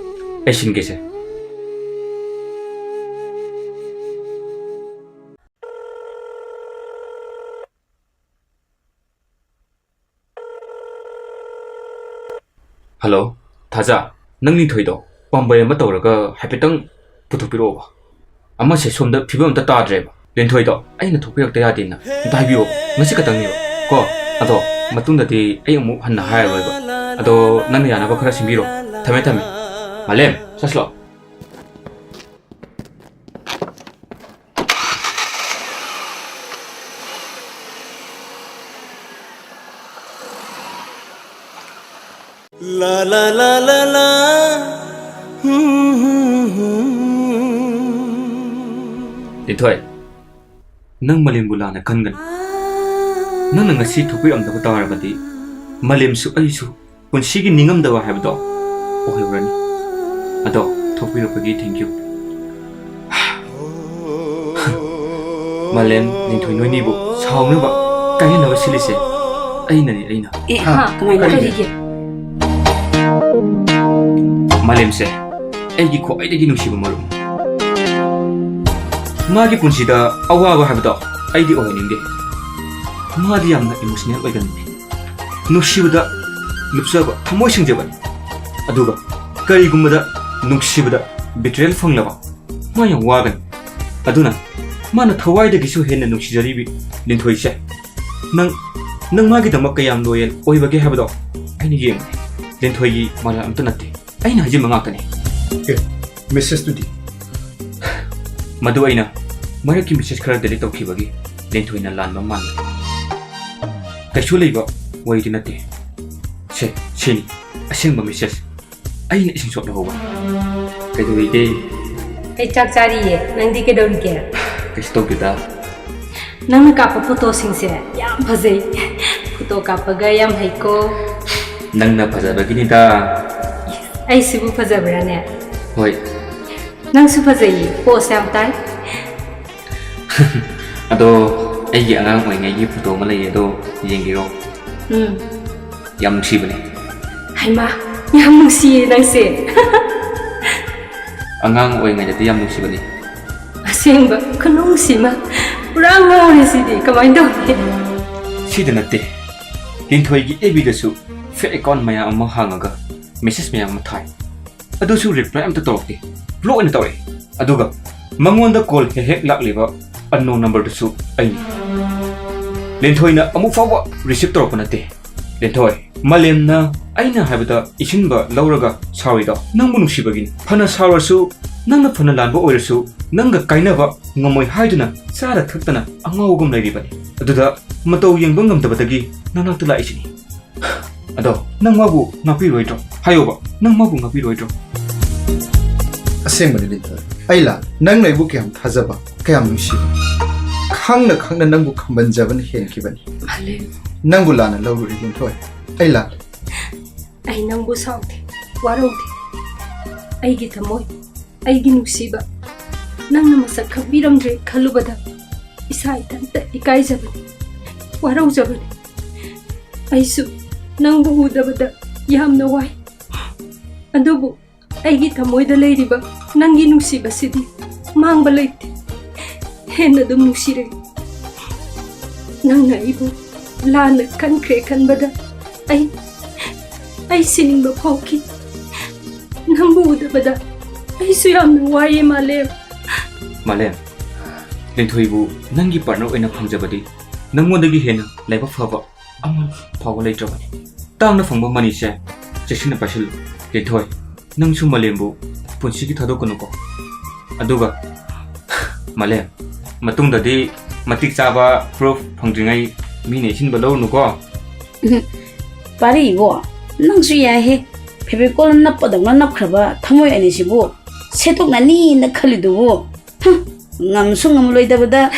ꯑꯩ ꯁꯤꯟꯒꯦꯁꯦ꯫ ꯍꯜꯂꯣ, ꯊꯥꯖ, ꯅꯪ ꯂꯤꯟꯊꯣꯏꯗꯣ ꯄꯥꯝꯕꯩ ꯑꯃ ꯇꯧꯔꯒ ꯍꯥꯏꯐꯦꯠꯇꯪ ꯄꯨꯊꯣꯛꯄꯤꯔꯛꯑꯣꯕ꯫ ꯑꯃꯁꯦ ꯁꯣꯝꯗ ꯐꯤꯕꯝ ꯑꯝꯇ ꯇꯥꯗ꯭ꯔꯦꯕ꯫ ꯂꯤꯟꯊꯣꯏꯗꯣ ꯑꯩꯅ ꯊꯣꯛꯄꯤꯔꯛꯇ ꯌꯥꯗꯦꯅ ꯑꯝꯇ ꯍꯥꯏꯕꯤꯌꯣ꯫ ꯉꯁꯤ ꯈꯛꯇꯪꯅꯦꯕ ꯀꯣ꯫ ꯑꯗꯣ ꯃꯇꯨꯡꯗꯗꯤ ꯑꯩ ꯑꯃꯨꯛ ꯍꯟꯅ ꯍꯥꯏꯔꯔꯣꯏꯕ꯫ ꯑꯗꯣ ꯅꯪꯅ ꯌꯥꯅꯕ ꯈꯔ ꯁꯤꯟꯕꯤꯔꯣ꯫ ꯊꯝꯃꯦ, ꯊꯝꯃꯦ꯫ ꯃꯥꯂꯦꯝ, ꯆꯠꯁꯤꯂꯣ꯫ ꯂꯥ ꯂꯥ ꯂꯥ ꯂꯥ ꯂꯥ꯫ ꯂꯤꯟꯊꯣꯏ, ꯅꯪ ꯃꯥꯂꯦꯝꯕꯨ ꯂꯥꯟꯅ ꯈꯟꯒꯅꯨ꯫ ꯅꯪꯅ ꯉꯁꯤ ꯊꯣꯛꯄꯤꯔꯝꯗꯕ ꯇꯥꯔꯕꯗꯤ ꯃꯥꯂꯦꯝꯁꯨ ꯑꯩꯁꯨ ꯄꯨꯟꯁꯤꯒꯤ ꯅꯤꯡꯉꯝꯗꯕ ꯍꯥꯏꯕꯗꯣ ꯑꯣꯏꯍꯧꯔꯅꯤ꯫ ꯑꯗꯣ ꯊꯣꯛꯄꯤꯔꯛꯄꯒꯤ thank you꯫ ꯃꯥꯂꯦꯝ, ꯂꯤꯟꯊꯣꯏ ꯅꯣꯏꯅꯤꯕꯨ ꯁꯥꯎꯅꯕ, ꯀꯥꯏꯅꯅꯕ ꯁꯤꯜꯂꯤꯁꯦ ꯑꯩꯅꯅꯤ, ꯑꯩꯅ꯫ ꯑꯦ, ꯍꯥ, ꯍꯥ, ꯀꯃꯥꯏꯅ ꯀꯔꯤꯒꯤ? ꯇꯧꯔꯤꯒꯦ? ꯃꯥꯂꯦꯝꯁꯦ ꯑꯩꯒꯤ ꯈ꯭ꯋꯥꯏꯗꯒꯤ ꯅꯨꯡꯁꯤꯕ ꯃꯔꯨꯞꯅꯤ꯫ ꯃꯥꯒꯤ ꯄꯨꯟꯁꯤꯗ ꯑꯋꯥꯕ ꯍꯥꯏꯕꯗꯣ ꯑꯩꯗꯤ ꯑꯣꯏꯍꯟꯅꯤꯡꯗꯦ꯫ ꯃꯥꯗꯤ ꯌꯥꯝꯅ emotional ꯑꯣꯏꯒꯟꯕꯅꯤ꯫ ꯅꯨꯡꯁꯤꯕꯗ ꯂꯨꯞꯆꯕ, ꯊꯃꯣꯏ ꯁꯦꯡꯖꯕꯅꯤ꯫ ꯑꯗꯨꯒ ꯀꯔꯤꯒꯨꯝꯕꯗ ꯅꯨꯡꯁꯤꯕꯗ betrayal ꯐꯪꯂꯕ, ꯃꯥ ꯌꯥꯝ ꯋꯥꯒꯅꯤ꯫ ꯑꯗꯨꯅ ꯃꯥꯅ ꯊꯋꯥꯏꯗꯒꯤꯁꯨ ꯍꯦꯟꯅ ꯅꯨꯡꯁꯤꯖꯔꯤꯕꯤ ꯂꯤꯟꯊꯣꯏꯁꯦ, ꯅꯪ, ꯅꯪ ꯃꯥꯒꯤꯗꯃꯛ ꯀꯌꯥꯝ loyal ꯑꯣꯏꯕꯒꯦ ꯍꯥꯏꯕꯗꯣ ꯑꯩꯅ ꯌꯦꯡꯕꯅꯤ꯫ ꯂꯤꯟꯊꯣꯏꯒꯤ ꯃꯔꯥꯜ ꯑꯝꯇ ꯅꯠꯇꯦ꯫ ꯑꯩꯅ ꯍꯥꯏꯖꯤꯟꯕ ꯉꯥꯛꯇꯅꯤ꯫ ꯑꯦ, message ꯇꯨꯗꯤ? ꯃꯗꯨ ꯑꯩꯅ ꯃꯔꯛꯀꯤ message ꯈꯔ delete ꯇꯧꯈꯤꯕꯒꯤ ꯂꯤꯟꯊꯣꯏꯅ ꯂꯥꯟꯕ ꯃꯥꯜꯂꯦ꯫ ꯀꯩꯁꯨ ꯂꯩꯕ ꯋꯥꯔꯤꯗꯤ ꯅꯠꯇꯦ꯫ ꯁꯦ, ꯁꯤꯅꯤ ꯑꯁꯦꯡꯕ message꯫ ꯑꯩꯅ ꯏꯁꯤꯡ ꯁꯣꯛꯅ ꯍꯧꯕ꯫ ꯀꯩꯗꯧꯔꯤꯒꯦ? ꯑꯩ ꯆꯥꯛ ꯆꯥꯔꯤꯌꯦ꯫ ꯅꯪꯗꯤ ꯀꯩꯗꯧꯔꯤꯒꯦ? ꯀꯩꯁꯨ ꯇꯧꯗꯦꯗ꯫ ꯅꯪꯅ ꯀꯥꯞꯄ ꯐꯣꯇꯣꯁꯤꯡꯁꯦ ꯌꯥꯝ ꯐꯖꯩ꯫ ꯐꯣꯇꯣ ꯀꯥꯞꯄꯒ ꯌꯥꯝ ꯍꯩꯀꯣ꯫ ꯅꯪꯅ ꯐꯖꯕꯒꯤꯅꯤꯗ꯫ ꯑꯩꯁꯤꯕꯨ ꯐꯖꯕ꯭ꯔꯥꯅꯦ? ꯍꯣꯏ꯫ ꯅꯪꯁꯨ ꯐꯖꯩꯌꯦ, ꯄꯣꯁ ꯌꯥꯝ ꯇꯥꯏ꯫ ꯑꯗꯣ, ꯑꯩꯒꯤ ꯑꯉꯥꯡ ꯑꯣꯏꯔꯤꯉꯩꯒꯤ ꯐꯣꯇꯣ ꯑꯃ ꯂꯩꯌꯦ, ꯑꯗꯣ ꯌꯦꯡꯒꯦꯔꯣ? ꯎꯝ꯫ ꯌꯥꯝ ꯅꯨꯡꯁꯤꯕꯅꯦ꯫ ꯍꯩꯃꯥ, ꯌꯥꯝ ꯅꯨꯡꯁꯤꯌꯦ ꯅꯪꯁꯦ꯫ ꯑꯉꯥꯡ ꯑꯣꯏꯔꯤꯉꯩꯗꯗꯤ ꯌꯥꯝ ꯅꯨꯡꯁꯤꯕꯅꯤ꯫ ꯑꯁꯦꯡꯕ ꯈꯨꯅꯨꯡꯁꯤꯃ, ꯄꯨꯔꯥ ꯉꯥꯎꯔꯦ ꯁꯤꯗꯤ꯫ ꯀꯃꯥꯏꯅ ꯇꯧꯅꯤ? ꯁꯤꯗ ꯅꯠꯇꯦ, ꯂꯤꯟꯊꯣꯏꯒꯤ ꯑꯦꯐ ꯕꯤꯗꯁꯨ ꯐꯦꯛ ꯑꯦꯀꯥꯎꯟ ꯃꯌꯥꯝ ꯑꯃ ꯍꯥꯡꯉꯒ ꯃꯦꯁꯦꯖ ꯃꯌꯥꯝ ꯑꯃ ꯊꯥꯏ꯫ ꯑꯗꯨꯁꯨ ꯔꯤꯄ꯭ꯂꯥꯏ ꯑꯝꯇ ꯇꯧꯔꯛꯇꯦ, ꯕ꯭ꯂꯣꯛ ꯑꯣꯏꯅ ꯇꯧꯔꯛꯑꯦ꯫ ꯑꯗꯨꯒ ꯃꯉꯣꯟꯗ ꯀꯣꯜ ꯍꯦꯛ ꯍꯦꯛ ꯂꯥꯛꯂꯤꯕ ꯑꯟꯅꯣꯟ ꯅꯝꯕꯔꯗꯨꯁꯨ ꯑꯩꯅꯤ꯫ ꯂꯤꯟꯊꯣꯏꯅ ꯑꯃꯨꯛ ꯐꯥꯎꯕ ꯔꯤꯁꯤꯞ ꯇꯧꯔꯛꯄ ꯅꯠꯇꯦ꯫ ꯂꯤꯟꯊꯣꯏ, ꯃꯥꯂꯦꯝꯅ ꯑꯩꯅ ꯍꯥꯏꯕꯗ ꯏꯁꯤꯟꯕ ꯂꯧꯔꯒ ꯁꯥꯎꯔꯤꯗꯣ ꯅꯪꯕꯨ ꯅꯨꯡꯁꯤꯕꯒꯤꯅꯤ꯫ ꯐꯅ ꯁꯥꯎꯔꯁꯨ, ꯅꯪꯅ ꯐꯅ ꯂꯥꯟꯕ ꯑꯣꯏꯔꯁꯨ, ꯅꯪꯒ ꯀꯥꯏꯅꯕ ꯉꯝꯃꯣꯏ ꯍꯥꯏꯗꯨꯅ ꯆꯥꯔ ꯊꯛꯇꯅ ꯑꯉꯥꯎꯕꯒꯨꯝ ꯂꯩꯔꯤꯕꯅꯤ꯫ ꯑꯗꯨꯗ ꯃꯇꯧ ꯌꯦꯡꯕ ꯉꯝꯗꯕꯗꯒꯤ ꯅꯅꯥꯛꯇ ꯂꯥꯛꯏꯁꯤꯅꯤ꯫ ꯑꯗꯣ ꯅꯪ ꯃꯥꯕꯨ ꯉꯥꯛꯄꯤꯔꯣꯏꯗ꯭ꯔꯣ? ꯍꯥꯏꯌꯣꯕ, ꯅꯪ ꯃꯥꯕꯨ ꯉꯥꯛꯄꯤꯔꯣꯏꯗ꯭ꯔꯣ? ꯑꯁꯦꯡꯕꯅꯤ ꯂꯤꯟꯊꯣꯏ, ꯑꯩ ꯂꯥꯜꯂꯦ꯫ ꯅꯪꯅ ꯑꯩꯕꯨ ꯀꯌꯥꯝ ꯊꯥꯖꯕ, ꯀꯌꯥꯝ ꯅꯨꯡꯁꯤꯕ, ꯈꯪꯅ ꯈꯪꯅ ꯅꯪꯕꯨ ꯈꯝꯕꯟꯖꯕꯅ ꯍꯦꯟꯈꯤꯕꯅꯤ꯫ ꯃꯥꯂꯦꯝ꯫ ꯅꯪꯕꯨ ꯂꯥꯟꯅ ꯂꯧꯔꯨꯔꯦ ꯂꯤꯟꯊꯣꯏ, ꯑꯩ ꯂꯥꯜꯂꯦ꯫ ꯑꯩ ꯅꯪꯕꯨ ꯁꯥꯎꯗꯦ, ꯋꯥꯔꯧꯗꯦ꯫ ꯑꯩꯒꯤ ꯊꯃꯣꯏ, ꯑꯩꯒꯤ ꯅꯨꯡꯁꯤꯕ, ꯅꯪꯅ ꯃꯁꯛ ꯈꯪꯕꯤꯔꯝꯗ꯭ꯔꯦ ꯈꯜꯂꯨꯕꯗ ꯏꯁꯥ ꯏꯊꯟꯇ ꯏꯀꯥꯏꯖꯕꯅꯤ, ꯋꯥꯔꯧꯖꯕꯅꯤ꯫ ꯑꯩꯁꯨ ꯅꯪꯕꯨ ꯎꯗꯕꯗ ꯌꯥꯝꯅ ꯋꯥꯏ꯫ ꯑꯗꯨꯕꯨ ꯑꯩꯒꯤ ꯊꯃꯣꯏꯗ ꯂꯩꯔꯤꯕ ꯅꯪꯒꯤ ꯅꯨꯡꯁꯤꯕꯁꯤꯗꯤ ꯃꯥꯡꯕ ꯂꯩꯇꯦ꯫ ꯍꯦꯟꯅ ꯑꯗꯨꯝ ꯅꯨꯡꯁꯤꯔꯦ꯫ ꯅꯪꯅ ꯑꯩꯕꯨ ꯂꯥꯟꯅ ꯈꯟꯈ꯭ꯔꯦ ꯈꯟꯕꯗ ꯑꯩ, ꯑꯩ ꯁꯤꯅꯤꯡꯕ ꯐꯥꯎꯈꯤ꯫ ꯅꯪꯕꯨ ꯎꯗꯕꯗ ꯑꯩꯁꯨ ꯌꯥꯝꯅ ꯋꯥꯏꯌꯦ, ꯃꯥꯂꯦꯝ꯫ ꯃꯥꯂꯦꯝ, ꯂꯤꯟꯊꯣꯏꯕꯨ ꯅꯪꯒꯤ ꯄꯥꯔꯠꯅꯔ ꯑꯣꯏꯅ ꯐꯪꯖꯕꯗꯤ ꯅꯪꯉꯣꯟꯗꯒꯤ ꯍꯦꯟꯅ ꯂꯥꯏꯕꯛ ꯐꯕ ꯑꯃ ꯐꯥꯎꯕ ꯂꯩꯇ꯭ꯔꯕꯅꯤ꯫ ꯇꯥꯡꯅ ꯐꯪꯕ ꯃꯅꯤꯁꯦ ꯆꯦꯛꯁꯤꯟꯅ ꯄꯥꯏꯁꯤꯜꯂꯨ꯫ ꯂꯤꯟꯊꯣꯏ, ꯅꯪꯁꯨ ꯃꯥꯂꯦꯝꯕꯨ ꯄꯨꯟꯁꯤꯒꯤ ꯊꯥꯗꯣꯛꯀꯅꯨꯀꯣ꯫ ꯑꯗꯨꯒ ꯃꯥꯂꯦꯝ, ꯃꯇꯨꯡꯗꯗꯤ ꯃꯇꯤꯛ ꯆꯥꯕ ꯄ꯭ꯔꯨꯐ ꯐꯪꯗ꯭ꯔꯤꯉꯩ ꯃꯤꯅ ꯏꯁꯤꯟꯕ ꯂꯧꯔꯨꯅꯨꯀꯣ꯫ ꯎꯝ, ꯄꯥꯔꯤ ꯏꯕꯣ, ꯅꯪꯁꯨ ꯌꯥꯏꯍꯦ꯫ ꯐꯦꯕꯤꯀꯣꯜꯅ ꯅꯞꯄꯗꯧꯅ ꯅꯞꯈ꯭ꯔꯕ ꯊꯃꯣꯏ ꯑꯅꯤꯁꯤꯕꯨ ꯁꯦꯠꯇꯣꯛꯅꯅꯤꯅ ꯈꯜꯂꯤꯗꯨꯕꯨ꯫ ꯍꯨꯝ, ꯉꯝꯁꯨ ꯉꯝꯂꯣꯏꯗꯕꯗ꯫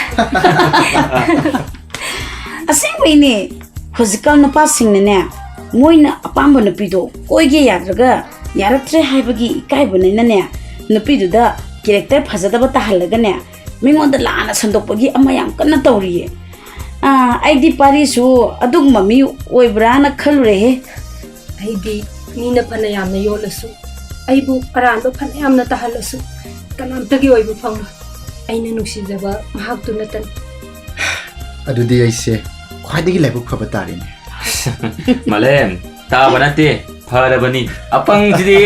ꯑꯁꯦꯡꯕꯩꯅꯦ, ꯍꯧꯖꯤꯛꯀꯥꯟ ꯅꯨꯄꯥꯁꯤꯡꯅꯅꯦ, ꯃꯣꯏꯅ ꯑꯄꯥꯝꯕ ꯅꯨꯄꯤꯗꯣ ꯀꯣꯏꯒꯦ ꯌꯥꯗ꯭ꯔꯒ ꯌꯥꯔꯛꯇ꯭ꯔꯦ ꯍꯥꯏꯕꯒꯤ ꯏꯀꯥꯏꯕꯅꯤꯅꯅꯦ, ꯅꯨꯄꯤꯗꯨꯗ ꯀꯦꯔꯦꯛꯇꯔ ꯐꯖꯗꯕ ꯇꯥꯍꯜꯂꯒꯅꯦ, ꯃꯤꯉꯣꯟꯗ ꯂꯥꯟꯅ ꯁꯟꯗꯣꯛꯄꯒꯤ ꯑꯃ ꯌꯥꯝ ꯀꯟꯅ ꯇꯧꯔꯤꯌꯦ꯫ ꯑꯥ, ꯑꯩꯗꯤ ꯄꯥꯔꯤꯁꯨ ꯑꯗꯨꯒꯨꯝꯕ ꯃꯤ ꯑꯣꯏꯕ꯭ꯔꯥꯅ ꯈꯜꯂꯨꯔꯦꯍꯦ꯫ ꯑꯩꯗꯤ ꯃꯤꯅ ꯐꯅ ꯌꯥꯝꯅ ꯌꯣꯜꯂꯁꯨ, ꯑꯩꯕꯨ ꯑꯔꯥꯟꯕ ꯐꯅ ꯌꯥꯝꯅ ꯇꯥꯍꯜꯂꯁꯨ, ꯀꯅꯥꯝꯇꯒꯤ ꯑꯣꯏꯕ ꯐꯪꯂꯣꯏ꯫ ꯑꯩꯅ ꯅꯨꯡꯁꯤꯖꯕ ꯃꯍꯥꯛꯇꯨ ꯅꯠꯇꯅ꯫ ꯑꯗꯨꯗꯤ ꯑꯩꯁꯦ ꯈ꯭ꯋꯥꯏꯗꯒꯤ ꯂꯥꯏꯕꯛ ꯐꯕ ꯇꯥꯔꯦꯅꯦ꯫ ꯃꯥꯂꯦꯝ, ꯇꯥꯕ ꯅꯠꯇꯦ, ꯐꯔꯕꯅꯤ꯫ ꯑꯄꯪꯁꯤꯗꯤ꯫